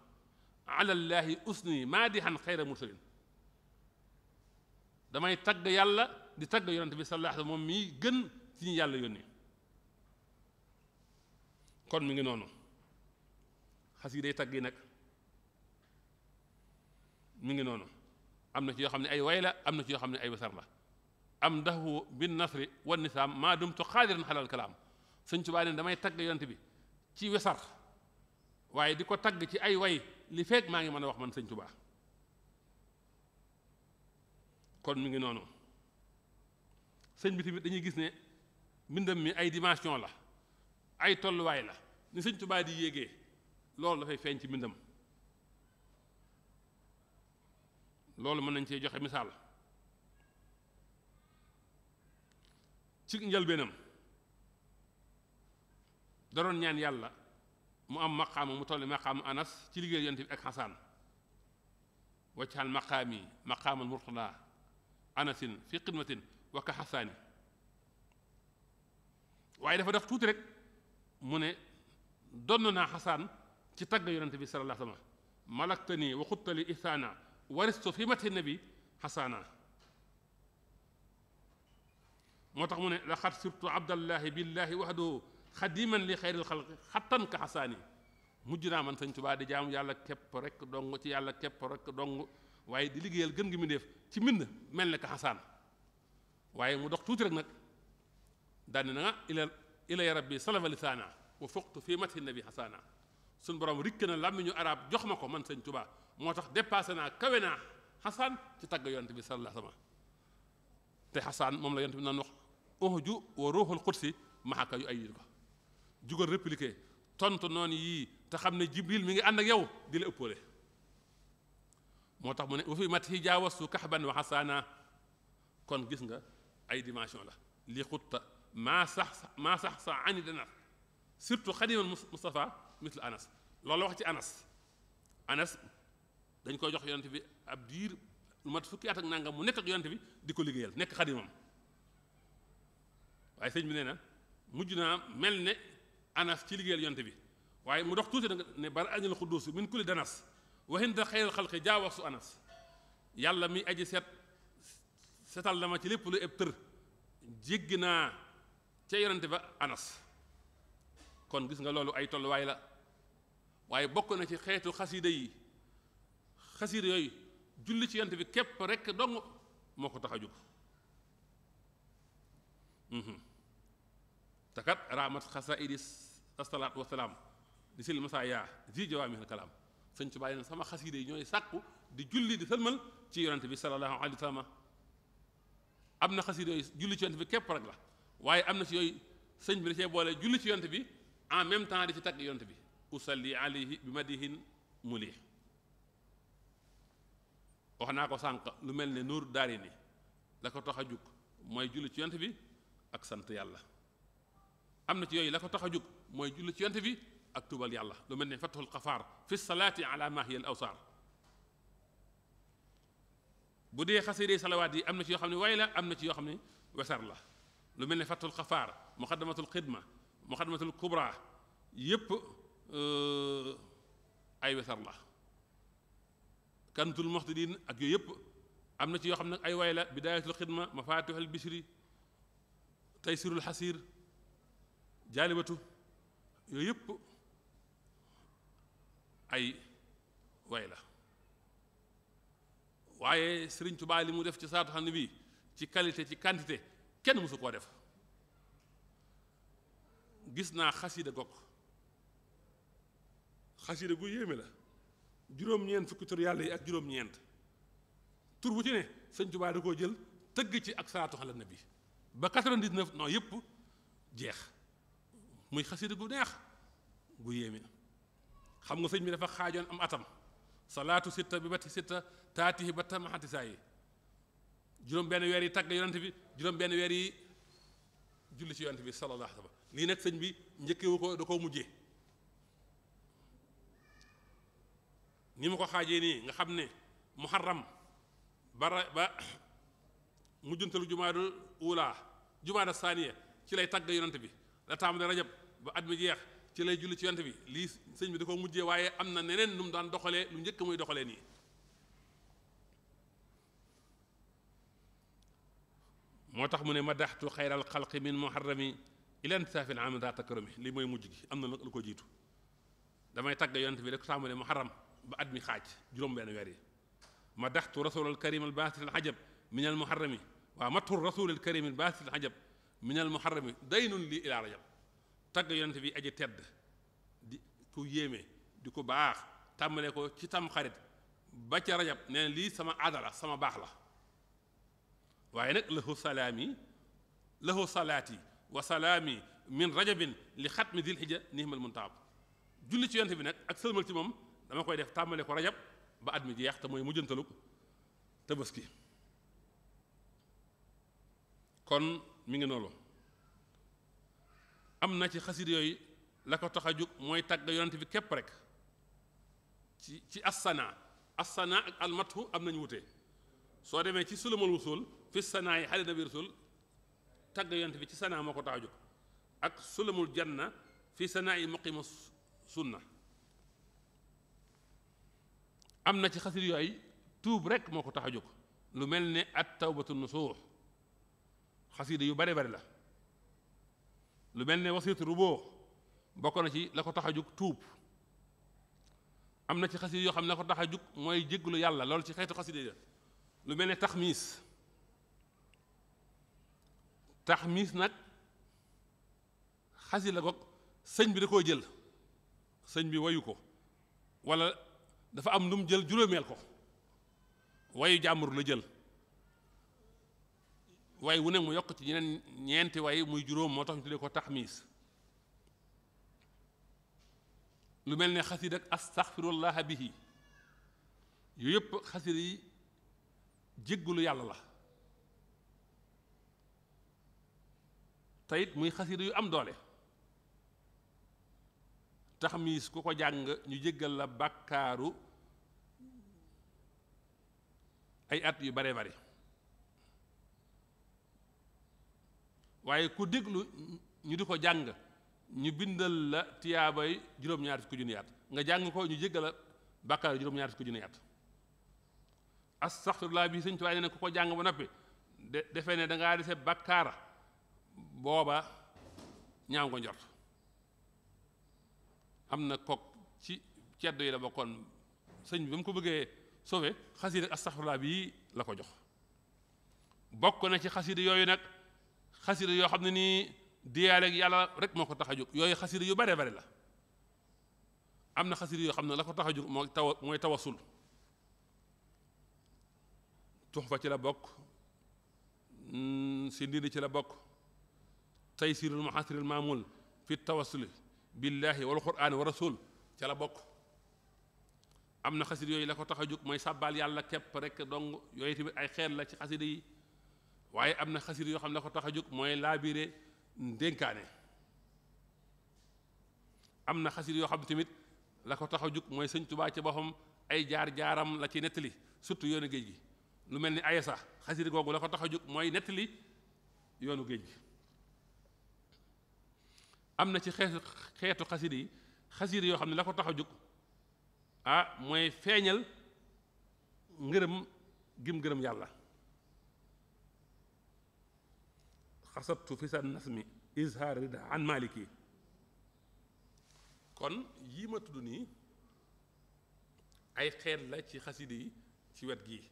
alallaahi usni maadihan xayra mursalin damay tagg yàlla di tagg yonente bi sallallahu alayhi wa sallam moom mii gën ci ñu yàlla yónni kon mi ngi noonu xasida tagg yi nag mi ngi noonu am na ci yoo xam ne ay way la am na ci yoo xam ne ay wasar la am dahu bin nasri wan nisaam maa dumtu xaadiran xalal kalaam sëñ Tuubaa ne damay tagg yonent bi ci wesar waaye di ko tagg ci ay way li feeg maa ngi mën a wax man sëñ Tuubaa kon mi ngi noonu sëñ bi tamit dañuy gis ne mbindam mi ay dimension la ay tolluwaay la ni sëñ Tuubaa di yéegee loolu dafay feeñ ci mbindam loolu mën nañ cee joxe misaal ci njëlbeenam da doon ñaan yàlla mu am maqaama mu tolli maqaamu anas ci liggéey yonent bi ak xasaan waccaal maqaami maqaamal murtada anasin fi xidmatin wa ka xasaani waaye dafa def tuuti rek mu ne donn naa xasaan ci tagg yonent bi sallallahu alayhi wa sallam malaktani wa xuttali ihsaana waristu fi mati nabi xasaana moo tax mu ne laqad sirtu abdallahi billahi wahdahu xadiman li xayril xalq xattan ka xasaani mujj naa man sëñ Tuubaa di jaamu yàlla képp rek dong ci yàlla képp rek dong waaye di liggéeyal gën gi mu def ci mbind mel ne ka xasaan waaye mu dox tuuti rek nag daane na nga ilay rabbi salama lisaana wa fuqtu fi mati nabi xasaana suñ borom rikk na làmmiñu arab jox ma ko man sëñ Tuubaa moo tax dépassé naa kawe naa xasaan ci tagg yonent bi sallallahu alayhi wa sallam te xasaan moom la yonent bi naan wax uhju wa ruuxul qudsi maxaka yu ay yit ko jugal répliqué tontu noonu yii te xam ne jibril mi ngi ànd ak yow di la ëppale moo tax mu ne wa fi mat yi jaawastu kaxban wa xasaana kon gis nga ay dimension la li xutta maa sax sa ani dana surtout xadimal Mustafa misle anas loolu la wax ci anas dañ koy jox yonent bi ab diir lu mat fukki at ak nangam mu nekk ak yonent bi di ko liggéeyal nekk xadimam waaye sëñ bi nee na mujj naa mel ne anas ci liggéeyal yonent bi waaye mu dox tuuti nag ne bari añal xudduus min kulli danas waxinda xayral xalqi jaawasu anas yàlla mi aji setal na ma ci lépp lu eb tër jéggi naa ca yonent ba anas kon gis nga loolu ay tolluwaay la waaye bokk na ci xeetu xasida yi xasida yooyu julli ci yonent bi képp rek dong moo ko tax a jóg takat raamat xasaidi asalaatu wasalaam di sil masaaya zi jawaamihil kalaam sëñ Tuubaa yi sama xasida yi ñooy sàkku di julli di sëlmal ci yonent bi sallallahu alayhi wa sallam am na xasida yooyu julli ci yonent bi képp rek la waaye am na ci yooyu sëñ bi da cee boole julli ci yonent bi en même temps di ci tagg yonent bi usalli alayhi bi madihin mulih wax naa ko sànq lu mel ne nuur daari ni la ko tax a jug mooy julli ci yonent bi ak sant yàlla am na ci yooyu la ko tax a jóg mooy julli ci yonent bi ak tubal yàlla lu mel ne fathul xafaar fi salaati ala mahiya al awsaar bu dee xasida salawaat yi am na ci yoo xam ne way la am na ci yoo xam ne wesar la lu mel ne fathul xafaar muxaddamatul xidma muxaddamatul kubra yépp ay wesar la kantul muxtadin ak yooyu yëpp am na ci yoo xam ne ay way la bidaayatul xidma mafatihul bishri taysirul xasir jaalibatu yooyu yëpp ay way la waaye Sëriñ Tuubaa li mu def ci saatu xam ne bii ci qualité ci quantité kenn mësu koo def gis naa xasida gokk xasida gu yéeme la juróom-ñeent fukki tur yàlla yi ak juróom-ñeent tur bu ci ne Sëriñ Tuubaa da koo jël tëgg ci ak salaatu ala nabi ba 99 non yëpp jeex muy xasida gu neex gu yéeme xam nga sëñ bi dafa xaajoon am atam salaatu sitta bi bati sitta taatihi ba tamaxati saa yi juróom benn weer yi tagg yonent bi juróom benn weer yi julli ci yonent bi sallallahu alayhi wa sallam lii nag sëñ bi njëkkewu ko da koo mujjee ni ma ko xaajee nii nga xam ne muharram ba mujjantalu jumaadul ula jumaada saaniya ci lay tagg yonent bi la tàmbale rajab ba at mi jeex ci lay julli ci yonent bi lii sëñ bi da ko mujjee waaye am na neneen nu mu daan doxalee lu njëkk muy doxalee nii moo tax mu ne madaxtu xayral xalqi min muharrami ila intisaafil am daa takarumi lii mooy mujj gi am na lu ko jiitu damay tagg yonent bi rek tàmbale muharram ba at mi xaaj juróom-benn weer yi madaxtu rasul al karim al baasil al ajab min al muharrami waaw matu rasul al karim al baasil al ajab min al muharrami daynun lii ila rajab tagg yonent bi aji tedd di ku yéeme di ko baax tàmbale ko ci tam xarit ba ca rajab nee lii sama aada la sama baax la waaye nag lahu salaati wa salaami min rajabin li xatmi dil xija nihmal muntaab julli ci yonent bi nag ak sëlmal ci moom dama koy def tàmbale ko rajab ba at mi jeex te mooy mujjantalug tabaski kon mi ngi noonu am na ci xasid yooyu la ko tax a jóg mooy tagg yonent bi képp rek ci assana ak almathu am nañu wute soo demee ci sulamul wusul fi sanaa yi xale nabi rasul tagg yonent bi ci sanaa moo ko tax a jóg ak sulamul janna fi sanaa yi muqima sunna am na ci xasid yooyu tuub rek moo ko tax a jóg lu mel ne at tawbatu nusuux xasida yu bare bare la lu mel ne wasiitu ruboox bokk na ci la ko tax a jóg tuub am na ci xasida yoo xam ne la ko tax a jóg mooy jégglu yàlla loolu ci xeetu xasida ya lu mel ne taxmiis nag xasida la ko sëñ bi da koo jël sëñ bi wayu ko wala dafa am lu mu jël juróomeel ko wayu jàmbur la jël way wu ne mu yokk ci ñeneen ñeenti way muy juróom moo tax ñu tuddee ko taxmiis lu mel ne xasida ak astaxfirullaha bihi yooyu yëpp xasida yi jéggulu yàlla la te it muy xasida yu am doole taxmiis ku ko jàng ñu jéggal la bàkkaaru ay at yu bare bare waaye ku déglu ñu di ko jàng ñu bindal la tiyaabay juróom-ñaar fukki junni at nga jàng ko ñu jéggal la bàkkaaru juróom-ñaar fukki junni at astaxfirullah bi sëñ tuwaay ne ku ko jàng ba noppi defe ne dangaa dese bàkkaara booba ñaaw nga njort am na kook ci ceddo yi la bokkoon sëñ bi ba mu ko bëggee sauvé xasida astaxfirullah bii la ko jox bokk na ci xasida yooyu nag xasida yoo xam ne nii diyaale ak yàlla rek moo ko tax a jóg yooyu xasida yu bare bare la am na xasida yoo xam ne la ko tax a jóg mooy tawasul tuxfa ci la bokk si ndiidi ci la bokk taysirul muhasiril maamul fi tawassuli billahi wal qur'ani wa rasul ca la bokk am na xasida yooyu la ko tax a jóg mooy sàbbaal yàlla képp rek dong yooyu tamit ay xeet la ci xasida yi waaye am na xasida yoo xam ne la ko tax a jóg mooy laabire ndénkaane am na xasida yoo xam ne tamit la ko tax a jóg mooy sëñ Tubaa ci boppam ay jaar-jaaram la ci nettali surtout yoonu géej gi lu mel ni ayesa xasida googu la ko tax a jóg mooy nettali yoonu géej gi am na ci xeetu xasida yoo xam ne la ko tax a jóg mooy feeñal ngërëm gim ngërëm yàlla xasattu fi sa nasmi izhaar rida an maliki kon yii ma tudd nii ay xeet la ci xasida yi ci wet gii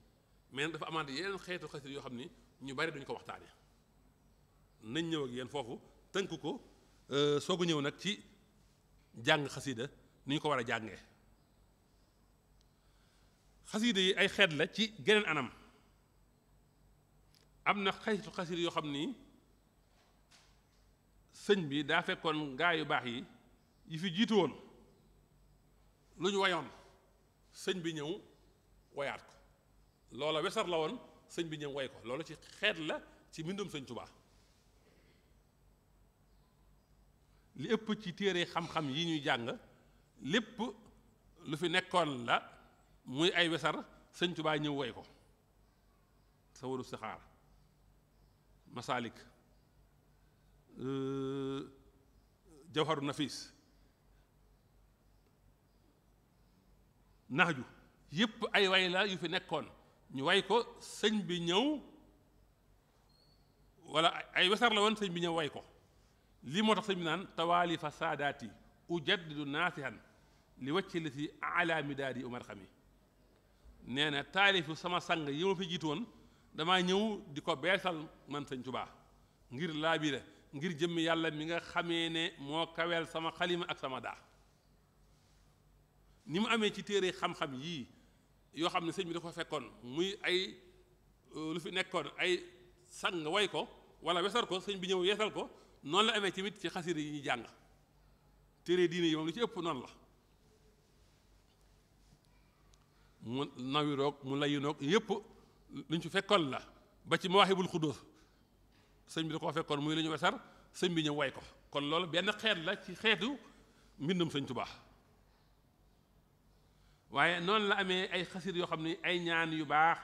mais dafa amaat yeneen xeetu xasida yoo xam ni ñu bari duñu ko waxtaane nañ ñëw ak yéen foofu tënk ko soog a ñëw nag ci jàng xasida ni ñu ko war a jàngee xasida yi ay xeet la ci geneen anam am na xeetu xasida yoo xam ni sëñ bi daa fekkoon gaa yu baax yi fi jiitu woon lu ñu wayoon sëñ bi ñëw wayaat ko loola wesar la woon sëñ bi ñëw way ko loolu ci xeet la ci mbindum sëñ Tuubaa li ëpp ci téere xam-xam yi ñuy jàng lépp lu fi nekkoon la muy ay wesar sëñ Tuubaa ñëw way ko sawaru sixaar masaalik jawharu nafis naxju yépp ay way la yu fi nekkoon ñu way ko sëñ bi ñëw wala ay wesar la woon sëñ bi ñëw way ko lii moo tax sëñ bi naan tawaalifa saadaati ujaddidu naasihan li wacci li si ala midaadi umar xami nee na taalifu sama sang yi ma fi jiitu woon damaa ñëw di ko beesal man sëñ Tuubaa ngir laabire ngir jëmmi yàlla mi nga xamee ne moo kaweel sama xalima ak sama daa ni mu amee ci téere xam-xam yii yoo xam ne sëñ bi da ko fekkoon muy ay lu fi nekkoon ay sang way ko wala wesar ko sëñ bi ñëw yeesal ko noonu la amee tamit ci xasida yi ñuy jàng téere diine yi moom lu ci ëpp noonu la mu nawiroog mu layinoog yëpp lu ñu ci fekkoon la ba ci mawaahibul xudóos sëñ bi da koo fekkoon muy lu ñu wesar sëñ bi ñëw way ko kon loolu benn xeet la ci xeetu mbindum sëñ Tuubaa waaye noonu la amee ay xasida yoo xam ne ay ñaan yu baax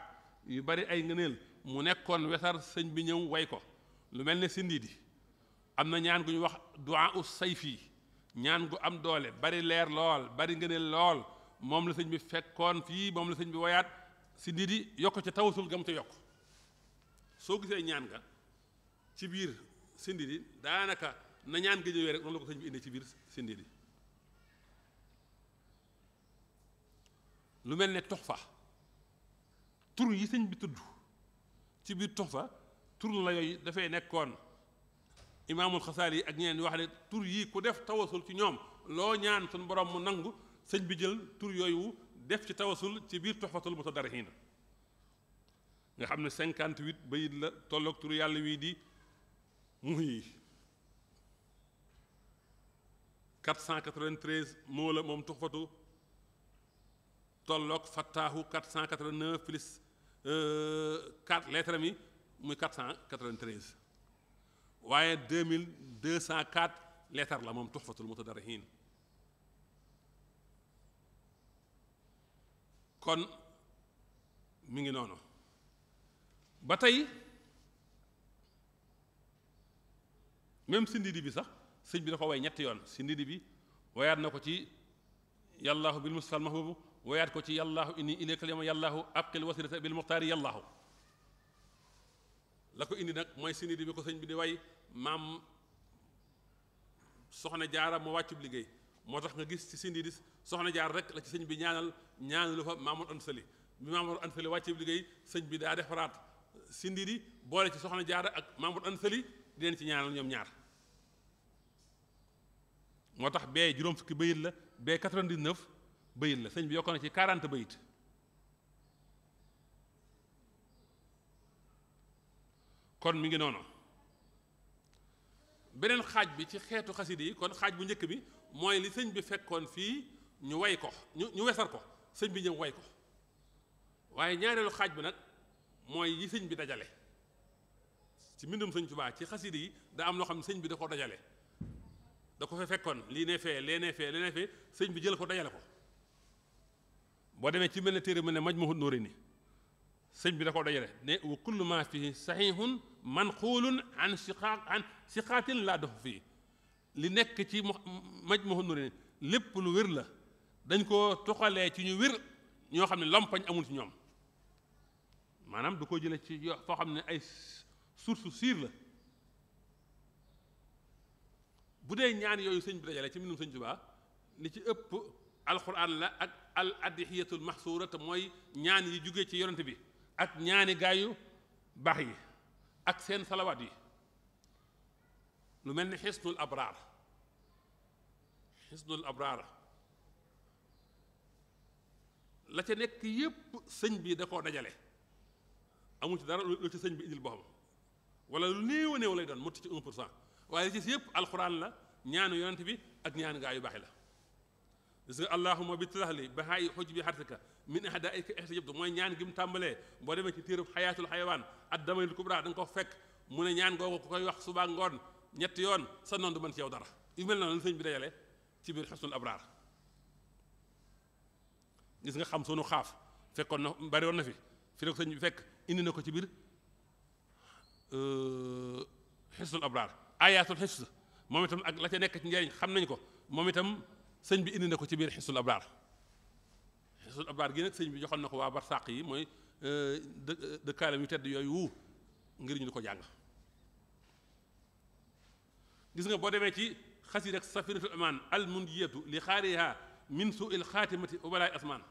yu bari ay ngëneel mu nekkoon wesar sëñ bi ñëw way ko lu mel ne Sindiidi am na ñaan gu ñu wax du'a us sayfi ñaan gu am doole bari leer lool bari ngëneel lool moom la sëñ bi fekkoon fii moom la sëñ bi wayaat Sindiidi yokk ca tawasul gam ca yokk soo gisee ñaan nga ci biir Sindiidi daanaka na ñaan ga ñëwee rek noonu la ko sëñ bi indee ci biir Sindiidi lu mel ne Tuxfa tur yi sëñ bi tudd ci biir Tuxfa tur la yooyu dafay nekkoon imaamul Xasaali ak ñeneen wax ne tur yii ku def tawasul ci ñoom loo ñaan suñu borom mu nangu sëñ bi jël tur yooyu def ci tawasul ci biir Tuxfatul Mutadarrihiin nga xam ne 58 bayit la tolloog tur yàlla wii di muy 493 moo la moom Tuxfatu tolloog Fattaahu 489 plus 4 lettres mi muy 493 waaye 2204 lettres la moom Tuxfatul Mutadarrihiin kon mi ngi noonu ba tey même Sindiidi bi sax sëñ bi da ko way ñetti yoon Sindiidi bi wayaat na ko ci yàllaahu bil mustafal mahbubu wayaat ko ci yàllaahu inni ilayka al yawma yàllaahu abqil wasilata bil muxtaari yàllaahu la ko indi nag mooy Sindiidi bi ko sëñ bi di way maam soxna jaara moo wàccub liggéey moo tax nga gis ci Sindiidi soxna jaar rek la ci sëñ bi ñaanalu fa Maamor Anta Sali bi Maamor Anta Sali wàccub liggéey sëñ bi daa defaraat Sindiidi boole ci soxna jaara ak Maamor Anta Sali di leen ci ñaanal ñoom ñaar moo tax bee juróom fukki bayit la bee 99 bayit la sëñ bi yokkoon na ci 40 bayit kon mi ngi noonu beneen xaaj bi ci xeetu xasida yi kon xaaj bu njëkk bi mooy li sëñ bi fekkoon fii ñu way ko ñu wesar ko sëñ bi ñëw way ko waaye ñaareelu xaaj bi nag mooy yi sëñ bi dajale ci mbindum sëñ Tuubaa ci xasida yi da am loo xam ne sëñ bi da ko dajale da ko fa fekkoon lii ne fee lee ne fee lee ne fee sëñ bi jël ko dajale ko boo demee ci mel ne téere mel ne Majmuhun Nurayni sëñ bi da ko dajale ne wa kullu ma fihi sahihun manqulun an siqaatin laa dox fii li nekk ci Majmuhun Nurayni lépp lu wér la dañ ko toxalee ci ñu wér ñoo xam ne lompañ amul ci ñoom maanaam du ko jële ci foo xam ne ay source sûre la bu dee ñaan yooyu sëñ bi dajale ci mbindum sëñ Tuubaa li ci ëpp alquran la ak al adihiyatul mahsuura te mooy ñaan yi jóge ci yonent bi ak ñaani gaayu baax yi ak seen salawaat yi lu mel ni xisnul abraar la ca nekk yépp sëñ bi da koo dajale amul ci dara lu ci sëñ bi indil boppam wala lu néew a néew lay doon mutti ci 1% waaye li ci yépp alxuraan la ñaanu yonent bi ak ñaanu gaa yu baax la gis nga allahuma bi tilahli bahaayi xuj bi xartika min ahdaika ihtajabtu mooy ñaan gi mu tàmbalee boo demee ci téerub xayaatul xayawaan ad damayul kubra da nga ko fekk mu ne ñaan googu ku koy wax suba ngoon ñetti yoon sa noon du mën ci yow dara yu mel noonu la sëñ bi dajale ci biir xusnul abraar gis nga xam sunu xaaf fekkoon na bari woon na fi la ko sëñ bi fekk indi na ko ci biir xusnul abraar ayatul xifs moom itam ak la ca nekk ci njariñ xam nañ ko moom itam sëñ bi indi na ko ci biir Hisnul Abraar. Hisnul Abraar gi nag sëñ bi joxoon na ko waa barsàq yi mooy dëkkaalam yu tedd yooyu ngir ñu di ko jàng. gis nga boo demee ci xasida ak Safinatul Amaan al munjiyatu li xaariha min su'il xaatimati wa balaay asmaan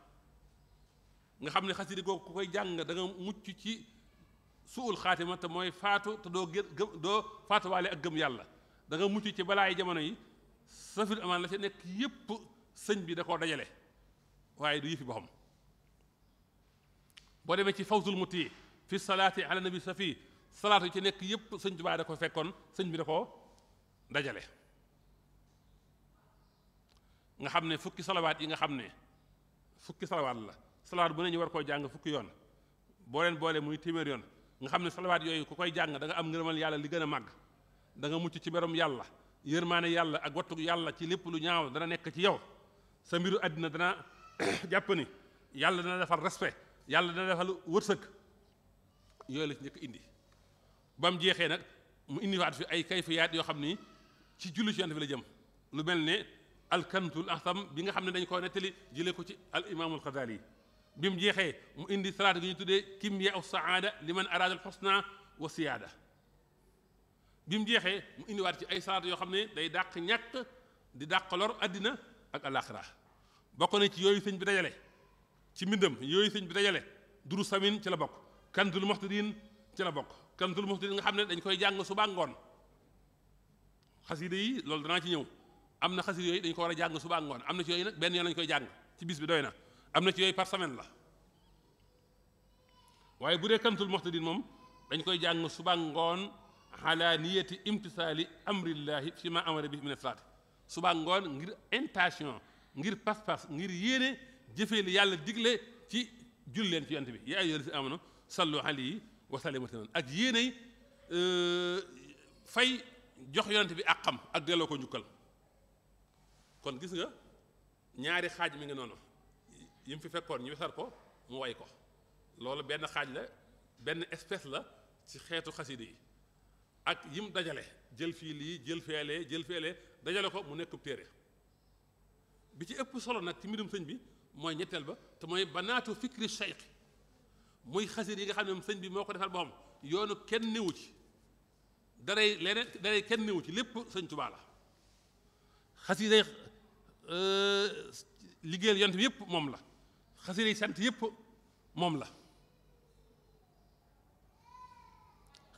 nga xam ne xasida googu ku koy jàng da nga mucc ci suul xaatima te mooy faatu te doo faatuwaale ak gëm yàlla da nga mucc ci balaay jamono yi. Safinatul Amaan la ci nekk yépp sëñ bi da koo dajale waaye du yëfi boppam. boo demee ci Fawzul Muti fi salaati ala nabi safi salaatu yi ci nekk yépp sëñ Tuubaa da ko fekkoon sëñ bi da koo dajale. nga xam ne fukki salawaat yi nga xam ne fukki salawaat la salawaat bu ne ñu war koo jàng fukki yoon boo leen boole muy téeméer yoon nga xam ne salawaat yooyu ku koy jàng da nga am ngërëmal yàlla li gën a màgg da nga mucc ci merom yàlla yërmaane yàlla ak wattu yàlla ci lépp lu ñaaw dana nekk ci yow sa mbiru àddina dana jàpp ni yàlla dana defal respect yàlla dana defal wërsëg yooyu la ci njëkk indi ba mu jeexee nag mu indiwaat fi ay kayfiyaat yoo xam ni ci julli ci Yonent bi la jëm lu mel ne alkantul ahsam bi nga xam ne dañ ko nettali jëlee ko ci al imaamul Xasaali bi mu jeexee mu indi salaat gi ñu tuddee kimya saada liman araada al xusna wa siyaada bi mu jeexee mu indiwaat ci ay salaat yoo xam ne day dàq ñàkk di dàq lor àddina ak alaxira bokk na ci yooyu sëñ bi dajale ci mbindam yooyu sëñ bi dajale duru samin ci la bokk kantul muxtadin ci la bokk kantul muxtadin nga xam ne dañ koy jàng suba ngoon xasida yi loolu danaa ci ñëw am na xasida yooyu dañ ko war a jàng suba ngoon am na ci yooyu nag benn yoon lañu koy jàng ci bis bi doy na am na ci yooyu par semaine la waaye bu dee kantul muxtadin moom dañ koy jàng suba ngoon ala niyati imtisaali amrillahi fi ma amara bi min salaati suba ngoon ngir intention ngir pas-pas ngir yéene jëfee li yàlla digle ci jul leen ci yonent bi yaa ayyuhal lazina amanu sallu alayhi wa sallimu tasliman ak yéeney fay jox yonent bi àqam ak delloo ko njukkal kon gis nga ñaari xaaj mi ngi noonu yi mu fi fekkoon ñu wesar ko mu way ko loolu benn xaaj la benn espèce la ci xeetu xasida yi ak yim dajale jël fii lii jël feelee dajale ko mu nekkub téere bi ci ëpp solo nag ci mbirum sëñ bi mooy ñetteel ba te mooy banaatu fikri cheikh muy xasida yi nga xam ne sëñ bi moo ko defal boppam yoonu kenn newu ci daray kenn newu ci lépp sëñ Tuubaa la xasida liggéeyal yonent bi yëpp moom la xasida yi sant yëpp moom la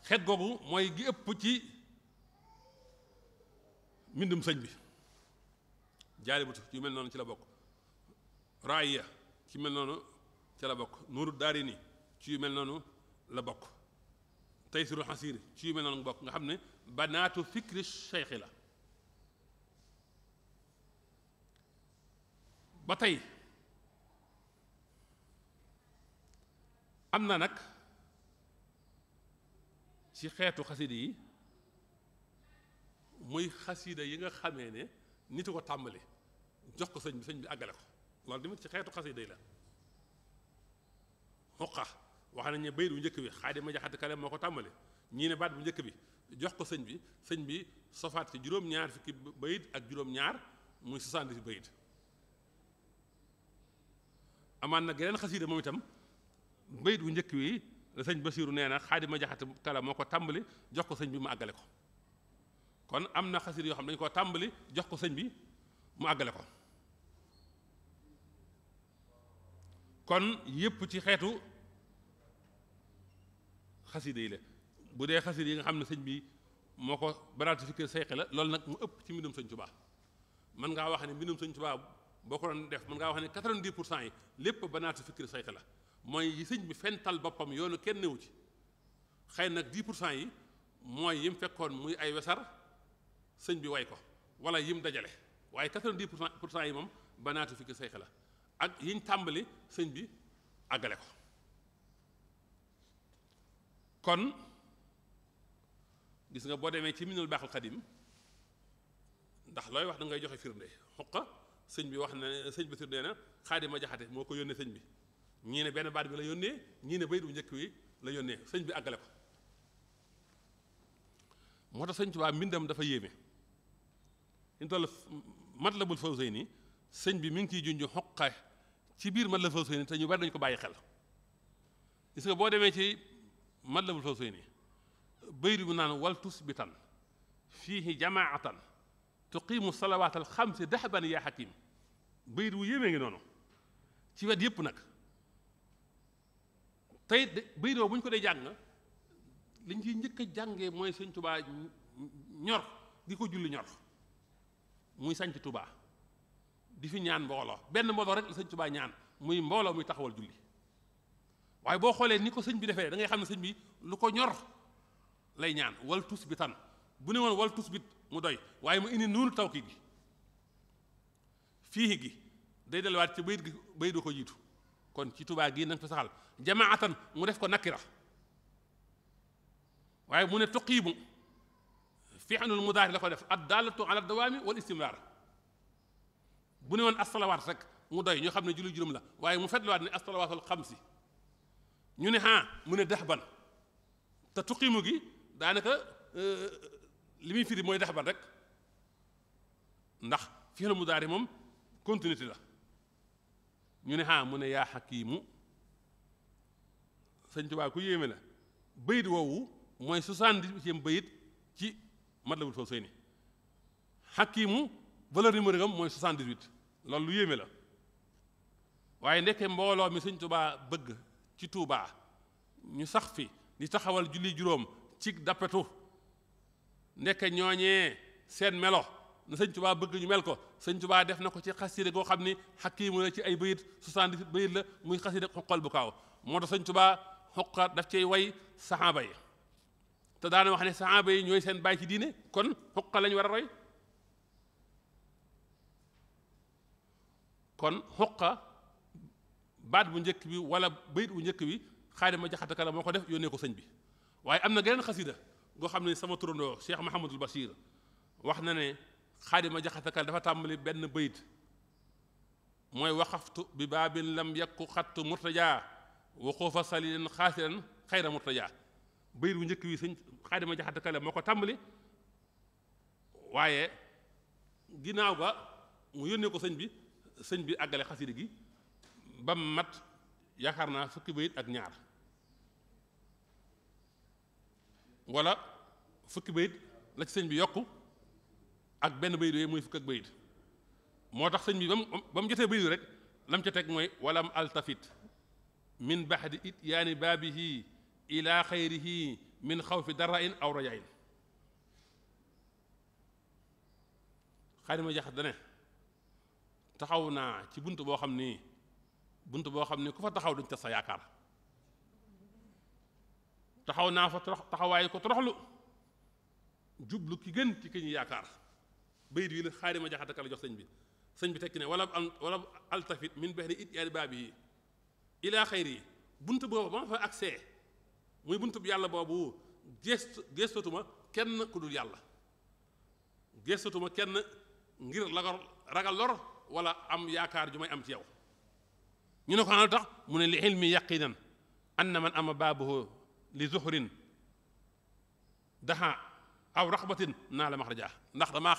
xeet googu mooy gi ëpp ci mbindum sëñ bi jaalibatu ci mel noonu ci la bokk raaya ci mel noonu ci la bokk nuuru daarini ci yu mel noonu la bokk taysiru xasir ci yu mel noonu bokk nga xam ne banaatu fikri cheikh la ba tey am na nag ci xeetu xasida yi muy xasida yi nga xamee ne nit ko tàmbali jox ko sëñ bi àggale ko loolu tamit ci xeetu xasida yi la xuqa wax nañ ne bayit bu njëkk bi Xaadima Jaxate Kala moo ko tàmbali ñii ne baat bu njëkk bi jox ko sëñ bi sofaat ci juróom-ñaar fukki bayit ak juróom-ñaar muy 70 bayit amaan na geneen xasida moom itam bayit bu njëkk wi la sëñ Basiiru nee na Xaadima Jaxate Kala moo ko tàmbali jox ko sëñ bi mu àggale ko kon am na xasida yoo xam dañu koo tàmbali jox ko sëñ bi mu àggale ko kon yépp ci xeetu xasida yi la bu dee xasida yi nga xam ne sëñ bi moo ko banaatu fikir sayxi la loolu nag mu ëpp ci mbindum sëñ Tuubaa mën ngaa wax ne mbindum sëñ Tuubaa boo ko doon def mën ngaa wax ne 90% yi lépp banaatu fikir sayxi la mooy yi sëñ bi fental boppam yoonu kenn newu ci xëy nag 10% yi mooy yim fekkoon muy ay wesar sëñ bi way ko wala yim dajale waaye 90% yi moom banaatu fikir sayxi la ak yiñ tàmbali sëñ bi àggale ko kon gis nga boo demee ci Minanul Baaxil Xadim ndax looy wax da ngay joxe firnde xuqa sëñ bi wax na sëñ bi firnde na Xaadima Jaxate moo ko yónnee sëñ bi ñii ne benn baat bi la yónnee ñii ne bayit bu njëkk wi la yónnee sëñ bi àggale ko moo tax sëñ Tuubaa mbindam dafa yéeme ñu toll Matlabul Fawzayni sëñ bi mi ngi ciy junj xoqa ci biir Matlabul Fawzayni te ñu bari dañu ko bàyyi xel gis nga boo demee ci Matlabul Fawzayni bayri bu naan wal tusbitan fiihi jamaatan tuqimu salawaat al xamsi dahban yaa xakim bayri wu yéemee ngi noonu ci wet yépp nag tey bayri bu ñu ko dee jàng liñ ciy njëkk a jàngee mooy sëñ Tuubaa ñor di ko julli ñor muy sañc Tuubaa di fi ñaan mbooloo benn mbooloo rek la sëñ Tuubaa ñaan muy mbooloo muy taxawal julli waaye boo xoolee ni ko sëñ bi defee da ngay xam ne sëñ bi lu ko ñor lay ñaan wal tusbitan bu ne woon wal tusbit mu doy waaye mu indi nuunu tawkiid gi fii gi day delluwaat ci bayit gi bayit du ko jiitu kon ci Tuubaa gii nanga fa saxal jamaatan mu def ko nakira waaye mu ne tuqiimu fi'lul mudaari la ko def ad-daalatu ala dawaami wal istimraar bu ne woon as-salawaat rek mu doy ñoo xam ne julli juróom la waaye mu fetluwaat ne as-salawaatul xamsi ñu ne mu ne dahban te tuqiimu gi daanaka li muy firi mooy dahban rek ndax fi'lul mudaari moom continuité la ñu ne mu ne yaa xakiimu sëñ Tuubaa ku yéeme la bayit woowu mooy 78e bayit ci Matlabul Fawzayni xakiimu valeur numérique am mooy 78 loolu lu yéeme la waaye ndekke mbooloo mi sëñ Tuubaa bëgg ci Tuubaa ñu sax fi di taxawal julli juróom ci dappetu ndekke ñooñee seen melo na sëñ Tuubaa bëgg ñu mel ko sëñ Tuubaa def na ko ci xasida goo xam ni xakiimu la ci ay bayit 78 bayit la muy xasida xoqal bu kaaw moo tax sëñ Tuubaa xoqa daf cay way saxaaba yi te daana wax ne saxaaba yi ñooy seen baay ci diine kon xoqa lañu war a roy kon xoqa baat bu njëkk bi wala bayit bu njëkk bi Xaadima Jaxate Kala moo ko def yónnee ko sëñ bi waaye am na geneen xasida goo xam ne sama turandoo Cheikh Mahamadul Bachir wax na ne Xaadima Jaxate Kala dafa tàmbali benn bayit mooy waxaftu bi baabin lam yakku xattu murtajaa waxoofa salilin xaasiran xayra murtajaa bayit bu njëkk bi sëñ Xaadima Jaxate Kala moo ko tàmbali waaye ginnaaw ga mu yónnee ko sëñ bi àggale xasida gi ba mat yaakaar naa fukki bayit ak ñaar wala fukki bayit la ci sëñ bi yokku ak benn bayit yooyu muy fukk ak bayit moo tax sëñ bi ba mu jotee bayit rek lam ca teg mooy walam altafit min baxdi it yaani baabihi ila xayrihi min xawfi darain aw rajain Xaadima Jaxate ne taxaw naa ci bunt boo xam ni ku fa taxaw dañ tas sa yaakaar taxaw naa fa taxawaay ko toroxlu jublu ki gën ci ki ñu yaakaar bayit yi la Xaadima Jaxate Kala jox sëñ bi tekki ne wala altafit min baxdi it yaani baabihi ila xayrihi bunt boobu ba ma fa accès muy bunt bu yàlla boobu gestatuma kenn ku dul yàlla gestatuma kenn ngir ragal lor wala am yaakaar ju may am ci yow ñu ne ko xanaa tax mu ne li ilmi yaqinan anna man ama baabuhu li zuhrin daxa aw raxbatin naa la maxraja ndax damaa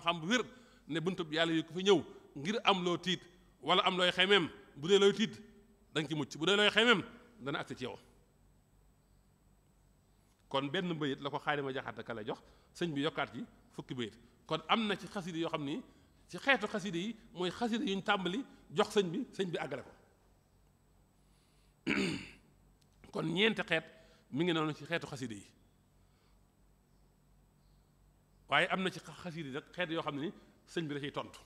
xam bu wér ne buntub yàlla yi ku fi ñëw ngir am loo tiit wala am looy xemeem bu dee looy tiit da nga ci mucc bu dee looy xemeem dana agsi ci yow kon benn bayit la ko Xaadima Jaxate Kala jox sëñ bi yokkaat ci fukki bayit kon am na ci xasida yoo xam ni ci xeetu xasida yi mooy xasida yuñ tàmbali jox sëñ bi àggale ko kon ñeenti xeet mi ngi noonu ci xeetu xasida yi waaye am na ci xasida yi nag xeet yoo xam ne ni sëñ bi da ciy tontu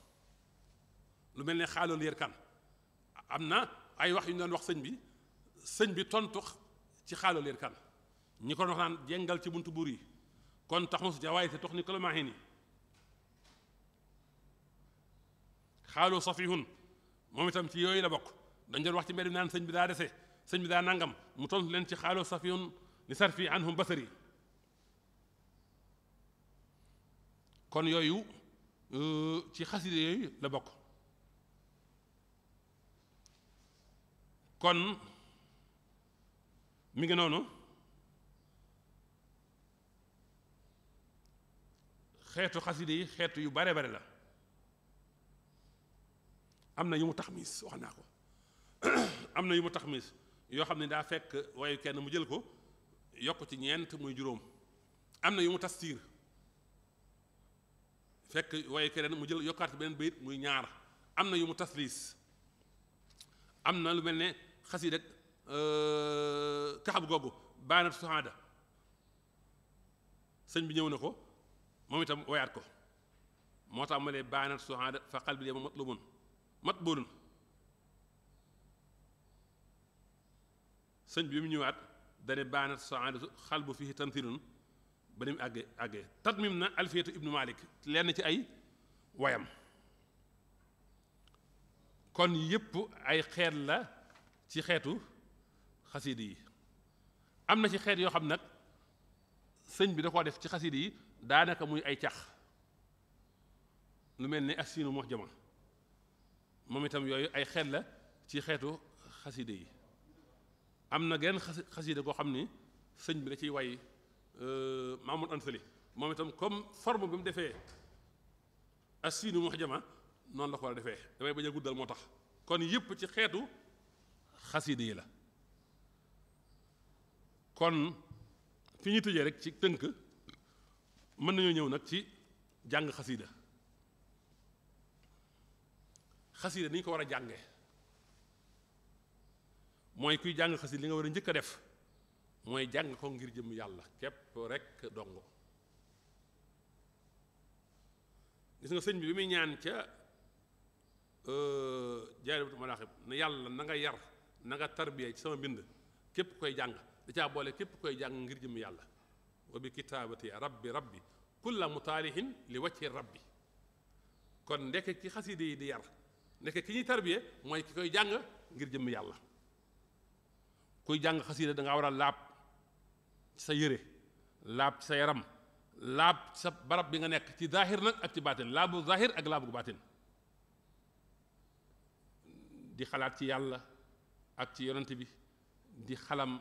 lu mel ne xaaloolu yër kan am na ay wax yu ñu doon wax sëñ bi tontu ci xaaloolu yër kan ñi ko wax naan jengal ci buntu buur yi kon taxus jawaay te tox ni kolomaaxi ni xaaloo safihun moom itam ci yooyu la bokk dañ doon wax ci mbedd bi naan sëñ bi daa dese sëñ bi daa nangam mu tontu leen ci xaaloo safihun li sarfi anhum basari kon yooyu ci xasida yooyu la bokk kon mi ngi noonu xeetu xasida yi xeetu yu bare bare la am na yu mu taxmiis wax naa ko am na yu mu taxmiis yoo xam ne daa fekk wayu kenn mu jël ko yokk ci ñeent muy juróom am na yu mu tastiir fekk wayu keneen mu jël yokkaat beneen bayit muy ñaar am na yu mu tasliis am na lu mel ne xasida kaxab googu baanat suhaada sëñ bi ñëw na ko moom itam woyaat ko moo tax ma lee baanat suhaada fa qalbi yama matlubun matbulun sëñ bi mu ñëwaat dane baanat suhaada xal bu fii tamthilun ba ni mu àggee tatmim na alfiyatu ibnu malik lenn ci ay wayam kon yépp ay xeet la ci xeetu xasida yi am na ci xeet yoo xam nag sëñ bi da koo def ci xasida yi daanaka muy ay cax lu mel ni assinu muhjama moom itam yooyu ay xeet la ci xeetu xasida yi am na genn xasida koo xam ni sëñ bi da ciy way Mamoud Ansali moom itam comme forme bi mu defee assinu muhjama noonu la ko war a defee damay bañ a guddal moo tax kon yëpp ci xeetu xasida yi la kon fi ñu tëjee rek ci tënk mën nañoo ñëw nag ci jàng xasida xasida ni ñu ko war a jànge mooy kuy jàng xasida li nga war a njëkk a def mooy jàng ko ngir jëm yàlla képp rek dongo gis nga sëñ bi muy ñaan ca Jaalibatul Maraaxib ne yàlla na nga yar na nga tarbiya ci sama mbind képp koy jàng da caa boole képp koy jàng ngir jëm yàlla wa bi kitaabati rabbi kulla mutaalihin li wacci rabbi kon ndeke ki xaside yi di yar ndeke ki ñuy tarbiya mooy ki koy jàng ngir jëm yàlla kuy jàng xasida da nga war a laab ci sa yére laab ci sa yaram laab ci sa barab bi nga nekk ci zaahir nag ak ci baatin laabu zaahir ak laabu baatin di xalaat ci yàlla ak ci yonent bi di xalam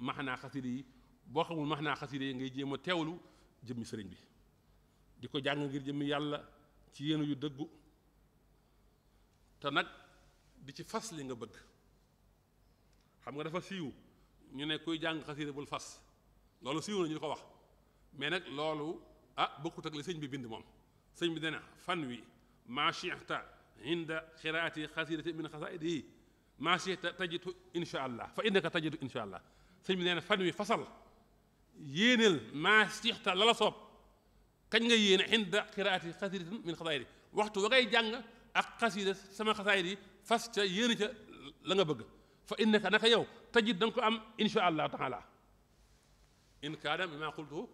maxnaa xasida yi boo xamul maxnaa xasida yi ngay jéem a teewlu jëmmi sëriñ bi di ko jàng ngir jëmmi yàlla ci yéenu yu dëggu te nag di ci fas li nga bëgg xam nga dafa siiw ñu ne kuy jàng xasida bul fas loolu siiw na ñu ko wax mais nag loolu bokkut ak li sëñ bi bind moom sëñ bi dana fan wi maa shi'ta inda xiraati xasidati min xasaidi maa shi'ta tajidu insha allah fa innaka tajidu insha allah sëñ bi nee na fan wi fasal yéeneel maa shi'ta la la soob kañ nga yéene inda xiraati xasidatin min xasaidi waxtu wa ngay jàng ak xasida sama xasaayid yi fas ca yéene ca la nga bëgg fa innaka naka yow tajid da nga ko am insha allah taala in kaana mimma qultuhu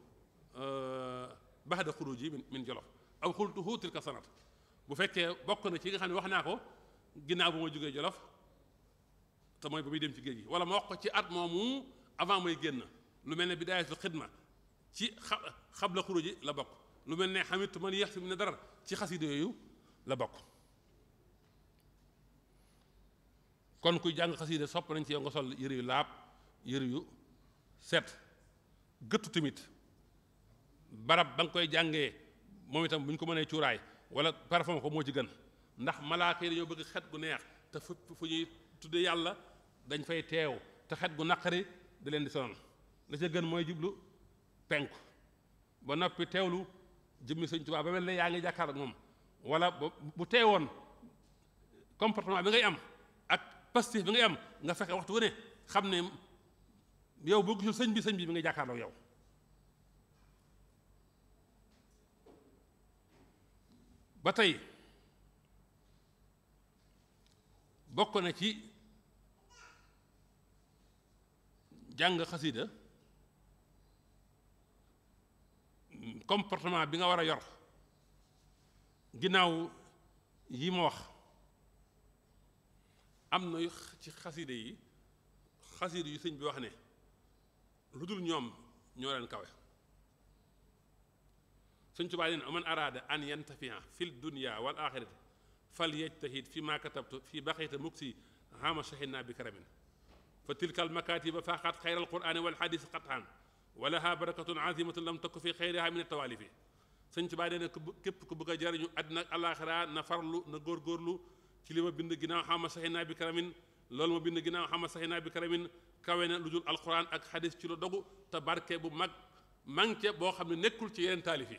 baxda xuruji min jolof aw qultuhu tilka sanat bu fekkee bokk na ci nga xam ne wax naa ko ginnaaw bu ma jógee jolof te mooy ba muy dem ci géej gi wala ma wax ko ci at moomu avant may génn lu mel ne bidaayatul xidma ci xabla xuruji la bokk lu mel ne xamitu man yeex si mu ne dara ci xasida yooyu la bokk kon kuy jàng xasida sopp nañ ci yow nga sol yëre yu laab yëre yu set gëttu tamit barab ba nga koy jàngee moom itam bu ñu ko mënee cuuraay wala parfum ko moo ci gën ndax malaaka yi dañoo bëgg xet gu neex te fu ñuy tuddee yàlla dañ fay teew te xet gu naqari da leen di sonal la ca gën mooy jublu penku ba noppi teewlu jëmmi Sëñ Tuubaa ba mel ne yaa ngi jàkkaar ak moom wala bu teewoon comportement bi ngay am ak pastif bi ngay am nga fexe waxtu wu ne xam ne yow boo gisul sëñ bi mi ngay jàkkaarloo yow ba tey bokk na ci jàng xasida comportement bi nga war a yor ginnaaw yi ma wax am na ci xasida yi xasida yu sëñ bi wax ne lu dul ñoom ñoo leen kawe sëñ Tuubaa nee na man araada an yantafia fi l dunia wal axirati fal yajtahid fi ma katabtu fi baqiyata muksi hama shahidna bi karamin fa tilka al makatiba faqat xayra al qurani wal hadis qatan wa laha barakatun azimatun lam takku fi xayriha min altawalifi sëñ Tuubaa nee na képp ku bëgg a jariñu àddina ak àllaaxira na farlu na góorgóorlu ci li ma bind ginnaaw xama saxinaa bi karamin loolu ma bind ginnaaw xama saxinaa bi karamin kawe na lu dul alquran ak xadis ci la dogu te barke bu mag manqué boo xam ne nekkul ci yeneen taalif yi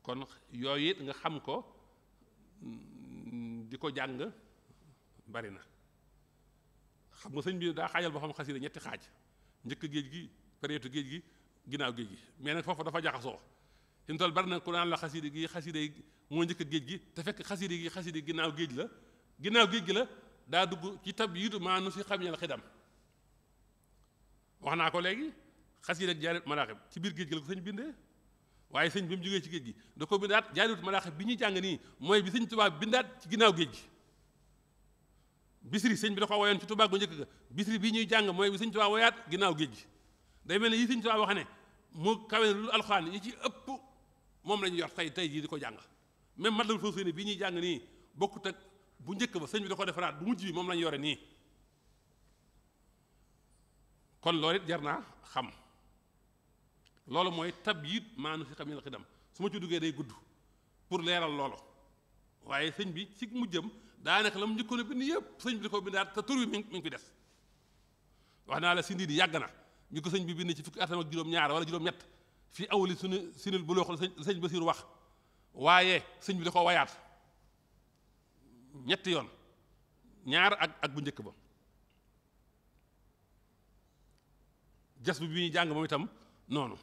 kon yooyu it nga xam ko di ko jàng bari na xam nga sëñ bi daa xaajal boo xam xasida ñetti xaaj njëkk géej gi période géej gi ginnaaw géej gi mais nag foofu dafa jaxasoo fi mu toll bari na ku naan la xasida yi moo njëkk géej gi te fekk xasida yi ginnaaw géej la ginnaaw géej gi la daa dugg ci tab yiitu maa nu si xam ñal xidam wax naa ko léegi xasida ak jaarit maraaxib ci biir géej gi la ko sëñ bindee waaye sëñ bi mu jógee ci géej gi da ko bindaat jaarit maraaxib bi ñuy jàng nii mooy bi sëñ Tuubaa bindaat ci ginnaaw géej gi bisri sëñ bi da ko woyoon ci Tuubaa gu njëkk ga bisri bii ñuy jàng mooy bi sëñ Tuubaa woyaat ginnaaw géej gi day mel ne yi sëñ Tuubaa wax ne mu kawe lu alxuraan yi ci ëpp moom la ñu yor tey jii di ko jàng même Matlabul Fawzayni bii ñuy jàng nii bokkut ak bu njëkk ba sëñ bi da ko defaraat bu mujj bi moom la ñu yore nii kon loolu it jar naa xam loolu mooy tabyiid maa nu si xam ñal xidam su ma ci duggee day gudd pour leeral loolu waaye sëñ bi ci mujjam daanaka la mu njëkkoon a bind yëpp sëñ bi di ko bindaat te tur bi mi ngi fi des wax naa la sindi di yàgg na ñu ko sëñ bi bind ci fukki atam ak juróom-ñaar wala juróom-ñett fii awli suñu sinil bu loo xam sëñ Basiiru wax waaye sëñ bi da ko wayaat ñetti yoon ñaar ak bu njëkk ba jas bi ñuy jàng moom itam noonu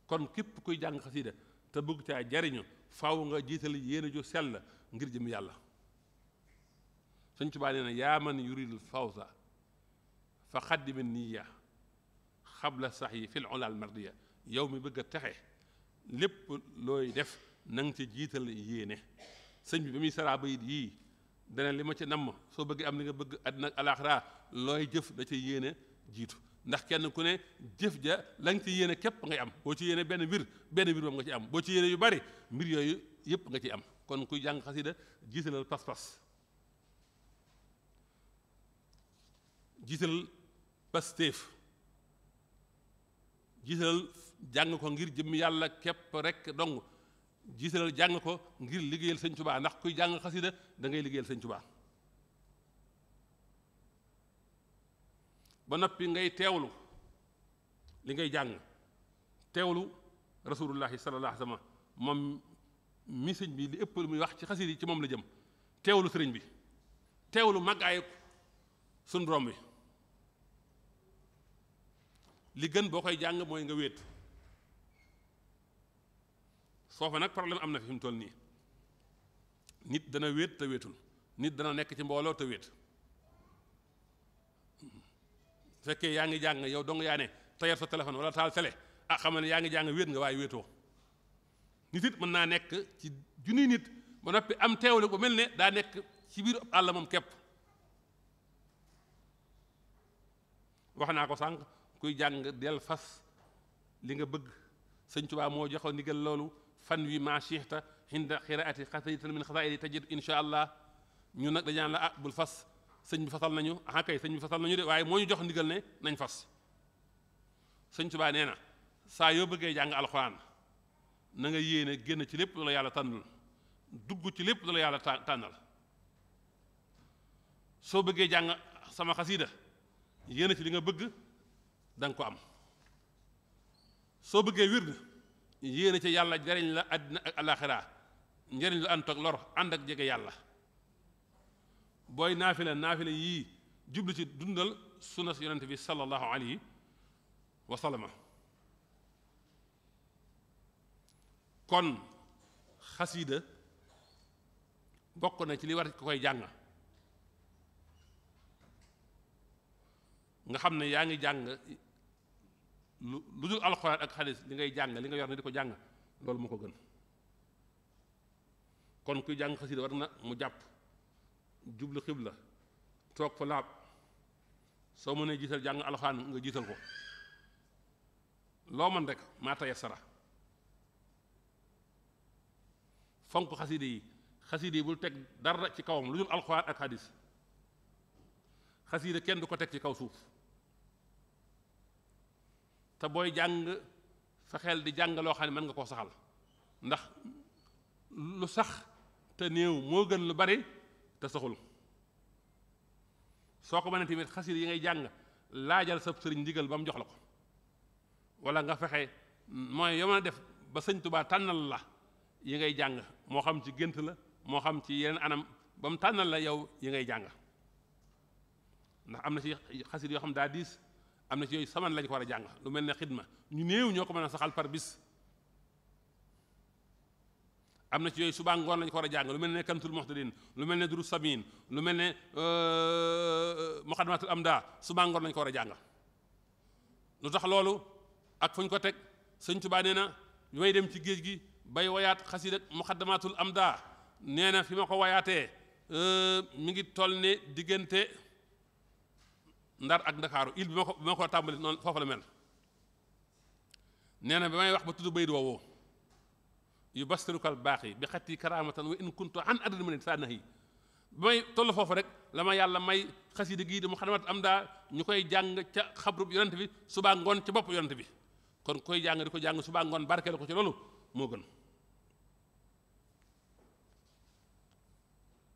kon képp kuy jàng xasida te bëgg caa jariñu faaw nga jiital yéene ju sell ngir jëm yàlla Sëñ Tuubaa nee na yaa man yuridul fawza fa xaddimi niya xabla sax yi fil ulal mardiya yow mi bëgg a texe lépp looy def na nga ci jiital yéene sëñ bi ba muy saraa bayit yii dana li ma ci namm soo bëggee am li nga bëgg àddina ak alaaxira looy jëf da ca yéene jiitu ndax kenn ku ne jëf ja la nga ci yéene képp ngay am boo ci yéene benn mbir moom nga ci am boo ci yéene yu bari mbir yooyu yépp nga ci am kon kuy jàng xasida jiitalal pas-pas jiitalal pastéef jiitalal jàng ko ngir jëm yàlla képp rek dong jiitalal jàng ko ngir liggéeyal sëñ Tuubaa ndax kuy jàng xasida da ngay liggéeyal sëñ Tuubaa ba noppi ngay teewlu li ngay jàng teewlu rasulullahi sallallahu alayhi wa sallam moom mi sëñ bi li ëpp lu muy wax ci xasida yi ci moom la jëm teewlu sëriñ bi teewlu màggaayu suñ borom bi li gën boo koy jàng mooy nga wéet soofa nag problème am na fi mu toll nii nit dana wéet te wéetul nit dana nekk ci mbooloo te wéet fekkee yaa ngi jàng yow dong yaa ne tayar sa téléphone wala taal télé ah xam ne yaa ngi jàng wéet nga waaye wéetoo nit it mën naa nekk ci junni nit ba noppi am teewlu bu mel ne daa nekk ci biir àll moom képp wax naa ko sànq kuy jàng del fas li nga bëgg sëñ Tuubaa moo joxoon ndigal loolu fan wi maa siixta hinda xiraati xasaytan min xasaayidi tajid insha allah ñu nag dañaan la ah bul fas sëñ bi fasal nañu ah kay sëñ bi fasal nañu de waaye moo ñu jox ndigal ne nañ fas sëñ Tuubaa nee na saa yoo bëggee jàng alxuraan na nga yéene génn ci lépp lu la yàlla tànnal dugg ci lépp lu la yàlla tànnal soo bëggee jàng sama xasiida yéene ci li nga bëgg da nga ko am soo bëggee wird yéene ci yàlla jariñ la àddina ak alaxira njariñ lu ànd ak lor ànd ak jege yàlla booy naafila yii jublu ci dundal sunna si yonente bi sallallahu alayhi wa sallama kon xasiida bokk na ci li war ko koy jàng nga xam ne yaa ngi jàng lu dul alxuraan ak xadis li ngay jàng li nga yor ne di ko jàng loolu moo ko gën kon kuy jàng xasida war na mu jàpp jublu xibla toog fa laab soo mënee jiital jàng alxuraan nga jiital ko loo mën rek maa tayassara fonk xasida yi bul teg dara ci kawam lu dul alxuraan ak xadis xasida kenn du ko teg ci kaw suuf te booy jàng fexeel di jàng loo xam ne mën nga koo saxal ndax lu sax te néew moo gën lu bari te saxul soo ko mënee tamit xasida yi ngay jàng laajal sa sëriñ ndigal ba mu jox la ko wala nga fexe mooy yow mën a def ba sëñ Tuubaa tànnal la yi ngay jàng moo xam ci gént la moo xam ci yeneen anam ba mu tànnal la yow yi ngay jàng ndax am na ci xasida yoo xam daa diis am na ci yooyu saman lañ ko war a jàng lu mel ne xidma ñu néew ñoo ko mën a saxal par bis am na ci yooyu subaa ngoon lañ ko war a jàng lu mel ne kantul muhtadin lu mel ne duru samin lu mel ne muqaddamatul amda subaa ngoon lañ ko war a jàng lu tax loolu ak fu ñu ko teg sëñ Tuubaa nee na bi may dem ci géej gi bay wayaat xasida muqaddamatul amda nee na fi ma ko wayaatee mi ngi toll ne diggante Ndar ak Ndakaaru il bi ma ko tàmbali noonu foofu la mel nee na bi may wax ba tudd bayit woowu yu bastirukal baax yi bi xatti karamatan wa in kuntu an adad ma ne saa nax yi bi may toll foofu rek la ma yàlla may xasida gii di muqaddamatul amda ñu koy jàng ca xabrub yonent bi subaa ngoon ca bopp yonent bi kon koy jàng di ko jàng subaa ngoon barkeel ko ci loolu moo gën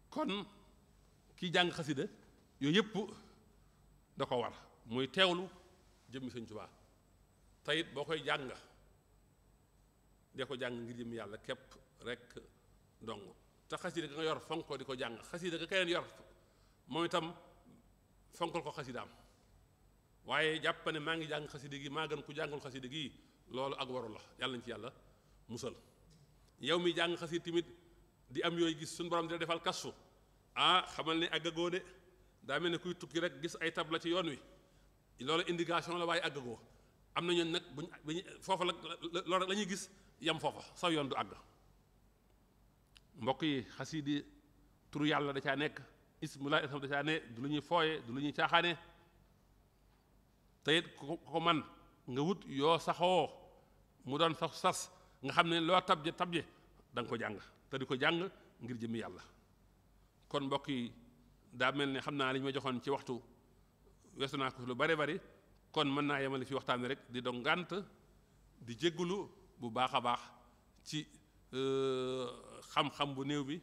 kon kii jàng xasida yooyu yëpp da ko war muy teewlu jëmmi Sëñ Tuubaa te it boo koy jàng dee ko jàng ngir jëmmi yàlla képp rek dong te xasida ga nga yor fonk ko di ko jàng xasida ga keneen yor moom itam fonkal ko xasidaam waaye jàpp ne maa ngi jàng xasida gi maa gën ku jàngul xasida gi loolu ak waru la yàlla nañ ci yàlla musal yow mi jàng xasida tamit di am yooyu gis suñu borom dina defal kasu xamal ne àggagoo de daa mel ne kuy tukki rek gis ay tabla ci yoon wi loolu indication la waaye àggagoo am na ñoon nag buñ foofa la loolu rek la ñuy gis yam foofa saw yoon du àgg mbokk yi xasida turu yàlla da caa nekk ismullah isam da caa ne du lu ñuy fooye du lu ñuy caaxaane te it ko man nga wut yoo saxoo mu doon sax sas nga xam ne loo tabje da nga ko jàng te di ko jàng ngir jëmmi yàlla kon mbokk yi daa mel ne xam naa li ñu ma joxoon ci waxtu weesu naa ko lu bare bari kon mën naa yemale fi waxtaan wi rek di dog ngànt di jéggulu bu baax a baax ci xam-xam bu néew bi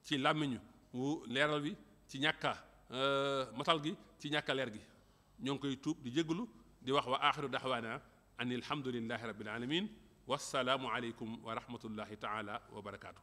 ci làmmiñu wu leeral bi ci ñàkka matal gi ci ñàkka leer gi ñoo ngi koy tuub di jéggulu di wax wa axiru daxwaana an alhamdulillahi rabbil alamin wassalaamu aleykum wa rahmatullahi taala wa barakaatu